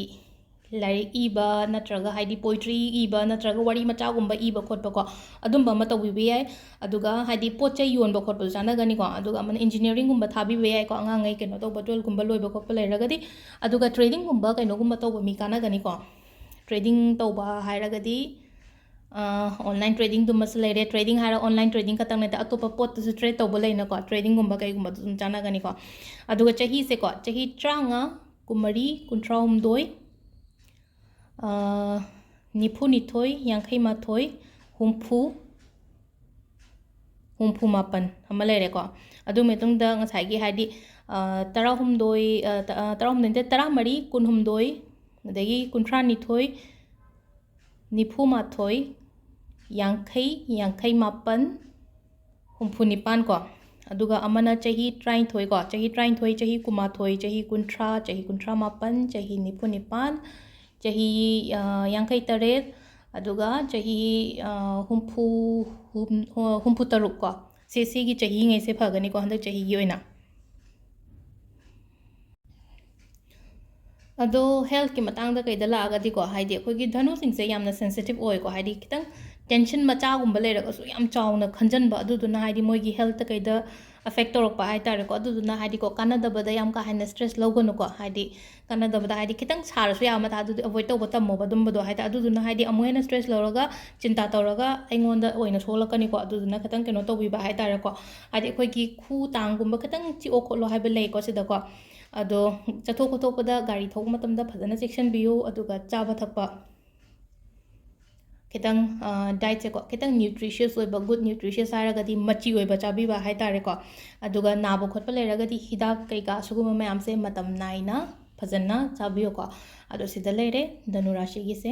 ꯂꯥꯏꯔꯤꯛ ꯏꯕ ꯅꯠꯇ꯭ꯔꯒ ꯍꯥꯏꯗꯤ ꯄꯣꯏꯇ꯭ꯔꯤ ꯏꯕ ꯅꯠꯇ꯭ꯔꯒ ꯋꯥꯔꯤ ꯃꯆꯥꯒꯨꯝꯕ ꯏꯕ ꯈꯣꯠꯄꯀꯣ, ꯑꯗꯨꯝꯕ ꯑꯃ ꯇꯧꯕꯤꯕ ꯌꯥꯏ꯫ ꯑꯗꯨꯒ ꯍꯥꯏꯗꯤ ꯄꯣꯠ ꯆꯩ ꯌꯣꯟꯕ ꯈꯣꯠꯄꯁꯨ ꯆꯥꯟꯅꯒꯅꯤꯀꯣ꯫ ꯑꯗꯨꯒ ꯑꯃꯅ ꯏꯟꯖꯤꯅꯤꯌꯥꯔꯤꯡꯒꯨꯝꯕ ꯊꯥꯕꯤꯕ ꯌꯥꯏꯀꯣ, ꯑꯉꯥꯡꯉꯩ ꯀꯩꯅꯣ ꯇꯧꯕ, ꯇꯨꯋꯦꯜꯞꯀꯨꯝꯕ ꯂꯣꯏꯕ ꯈꯣꯠꯄ ꯂꯩꯔꯒꯗꯤ꯫ ꯑꯗꯨꯒ ꯇ꯭ꯔꯦꯗꯤꯡꯒꯨꯝꯕ ꯀꯩꯅꯣꯒꯨꯝꯕ ꯇꯧꯕ ꯃꯤ ꯀꯥꯟꯅꯒꯅꯤꯀꯣ꯫ ꯇ꯭ꯔꯦꯗꯤꯡ ꯇꯧꯕ ꯍꯥꯏꯔꯒꯗꯤ, ꯑ, ꯑꯣꯟꯂꯥꯏꯟ ꯇ꯭ꯔꯦꯗꯤꯡꯗꯨꯃꯁꯨ ꯂꯩꯔꯦ꯫ ꯇ꯭ꯔꯦꯗꯤꯡ ꯍꯥꯏꯔ ꯑꯣꯟꯂꯥꯏꯟ ꯇ꯭ꯔꯦꯗꯤꯡ ꯈꯛꯇꯪ ꯅꯠꯇꯦ, ꯑꯇꯣꯞꯄ ꯄꯣꯠꯇꯁꯨ ꯇ꯭ꯔꯦꯗ ꯇꯧꯕ ꯂꯩꯅꯀꯣ, ꯇ꯭ꯔꯦꯗꯤꯡꯒꯨꯝꯕ ꯀꯩꯒꯨꯝꯕꯗꯁꯨ ꯑꯗꯨꯝ ꯆꯥꯟꯅꯒꯅꯤꯀꯣ꯫ ꯑꯗꯨꯒ ꯆꯍꯤꯁꯦꯀꯣ, ꯆꯍꯤ ꯇꯔꯥꯃꯉꯥ, ꯀꯨꯟꯃꯔꯤ, ꯀꯨꯟꯊ꯭ꯔꯥꯍꯨꯝꯗꯣꯏ, ꯅꯤꯐꯨꯅꯤꯊꯣꯏ, ꯌꯥꯡꯈꯩ ꯃꯥꯊꯣꯏ, ꯍꯨꯝꯐꯨ, ꯍꯨꯝꯐꯨ ꯃꯥꯄꯟ ꯑꯃ ꯂꯩꯔꯦꯀꯣ꯫ ꯑꯗꯨ ꯃꯇꯨꯡꯗ ꯉꯁꯥꯏꯒꯤ ꯍꯥꯏꯗꯤ, ꯑ, ꯇꯔꯥꯍꯨꯝꯗꯣꯏ, ꯑ, ꯇ-, ꯑ, ꯇꯔꯥꯍꯨꯝꯗꯣꯏ ꯅꯠꯇꯦ, ꯇꯔꯥꯃꯔꯤ, ꯀꯨꯟꯍꯨꯝꯗꯣꯏ, ꯑꯗꯒꯤ ꯀꯨꯟꯊ꯭ꯔꯥꯅꯤꯊꯣꯏ, ꯅꯤꯐꯨꯃꯥꯊꯣꯏ, ꯌꯥꯡꯈꯩ, ꯌꯥꯡꯈꯩ ꯃꯥꯄꯟ, ꯍꯨꯝꯐꯨ ꯅꯤꯄꯥꯟ ꯀꯣ꯫ ꯑꯗꯨꯒ ꯑꯃꯅ ꯆꯍꯤ ꯇꯔꯥꯅꯤꯊꯣꯏ ꯀꯣ, ꯆꯍꯤ ꯇꯔꯥꯅꯤꯊꯣꯏ, ꯆꯍꯤ ꯀꯨꯟꯃꯥꯊꯣꯏ, ꯆꯍꯤ ꯀꯨꯟꯊ꯭ꯔꯥ, ꯆꯍꯤ ꯀꯨꯟꯊ꯭ꯔꯥ ꯃꯥꯄꯟ, ꯆꯍꯤ ꯅꯤꯐꯨ ꯅꯤꯄꯥꯟ, ꯆꯍꯤ, ꯑ, ꯌꯥꯡꯈꯩ ꯇꯔꯦꯠ, ꯑꯗꯨꯒ ꯆꯍꯤ, ꯑ, ꯍꯨꯝꯐꯨ, ꯍꯨꯝ-, ꯍꯨꯝꯐꯨ ꯇꯔꯨꯛ ꯀꯣ꯫ ꯁꯤ, ꯁꯤꯒꯤ ꯆꯍꯤꯉꯩꯁꯦ ꯐꯒꯅꯤꯀꯣ, ꯍꯟꯗꯛ ꯆꯍꯤꯒꯤ ꯑꯣꯏꯅ꯫ ꯑꯗꯣ healthꯀꯤ ꯃꯇꯥꯡꯗ ꯀꯩꯗ ꯂꯥꯛꯑꯒꯗꯤꯀꯣ, ꯍꯥꯏꯗꯤ ꯑꯩꯈꯣꯏꯒꯤ ꯙꯅꯨꯁꯤꯡꯁꯦ ꯌꯥꯝꯅ sensitive ꯑꯣꯏꯀꯣ, ꯍꯥꯏꯗꯤ ꯈꯤꯇꯪ tension ꯃꯆꯥꯒꯨꯝꯕ ꯂꯩꯔꯒꯁꯨ ꯌꯥꯝ ꯆꯥꯎꯅ ꯈꯟꯖꯟꯕ, ꯑꯗꯨꯗꯨꯅ ꯍꯥꯏꯗꯤ ꯃꯣꯏꯒꯤ healthꯇ ꯀꯩꯗ affect ꯇꯧꯔꯛꯄ ꯍꯥꯏꯇꯥꯔꯦꯀꯣ꯫ ꯑꯗꯨꯗꯨꯅ ꯍꯥꯏꯗꯤꯀꯣ, ꯀꯥꯟꯅꯗꯕꯗ ꯌꯥꯝ ꯀꯥ ꯍꯦꯟꯅ stress ꯂꯧꯒꯅꯨꯀꯣ, ꯍꯥꯏꯗꯤ ꯀꯥꯟꯅꯗꯕꯗ ꯍꯥꯏꯗꯤ ꯈꯤꯇꯪ ꯁꯥꯔꯁꯨ ꯌꯥꯕ ꯃꯊꯥ ꯑꯗꯨꯗꯤ avoid ꯇꯧꯕ ꯇꯝꯃꯣꯕ, ꯑꯗꯨꯝꯕꯗꯣ ꯍꯥꯏꯗꯤ꯫ ꯑꯗꯨꯗꯨꯅ ꯍꯥꯏꯗꯤ ꯑꯃꯨꯛ ꯍꯦꯟꯅ stress ꯂꯧꯔꯒ ꯆꯤꯟꯇꯥ ꯇꯧꯔꯒ ꯑꯩꯉꯣꯟꯗ ꯑꯣꯏꯅ ꯁꯣꯛꯂꯛꯀꯅꯤꯀꯣ꯫ ꯑꯗꯨꯗꯨꯅ ꯈꯤꯇꯪ ꯀꯩꯅꯣ ꯇꯧꯕꯤꯕ ꯍꯥꯏꯇꯥꯔꯦꯀꯣ, ꯍꯥꯏꯗꯤ ꯑꯩꯈꯣꯏꯒꯤ ꯈꯨ ꯇꯥꯡꯒꯨꯝꯕ ꯈꯤꯇꯪ ꯆꯤꯛꯑꯣ ꯈꯣꯠꯂꯣ ꯍꯥꯏꯕ ꯂꯩꯀꯣ ꯁꯤꯗꯀꯣ꯫ ꯑꯗꯣ ꯆꯠꯊꯣꯛ ꯈꯣꯠꯇꯣꯛꯄꯗ, ꯒꯥꯔꯤ ꯊꯧꯕ ꯃꯇꯝꯗ ꯐꯖꯅ ꯆꯦꯛꯁꯤꯟꯕꯤꯌꯨ꯫ ꯑꯗꯨꯒ ꯆꯥꯕ ꯊꯛꯄ ꯈꯤꯇꯪ, ꯑ, dietꯁꯦꯀꯣ, ꯈꯤꯇꯪ nutritious ꯑꯣꯏꯕ, good nutritious ꯍꯥꯏꯔꯒꯗꯤ ꯃꯆꯤ ꯑꯣꯏꯕ ꯆꯥꯕꯤꯕ ꯍꯥꯏꯇꯥꯔꯦꯀꯣ꯫ ꯑꯗꯨꯒ ꯅꯥꯕ ꯈꯣꯠꯄ ꯂꯩꯔꯒꯗꯤ ꯍꯤꯗꯥꯛ ꯀꯩꯀꯥ ꯁꯤꯒꯨꯝꯕ ꯃꯌꯥꯝꯁꯦ ꯃꯇꯝ ꯅꯥꯏꯅ ꯐꯖꯅ ꯆꯥꯕꯤꯌꯨꯀꯣ꯫ ꯑꯗꯣ ꯁꯤꯗ ꯂꯩꯔꯦ ꯙꯅꯨ ꯔꯥꯁꯤꯒꯤꯁꯦ꯫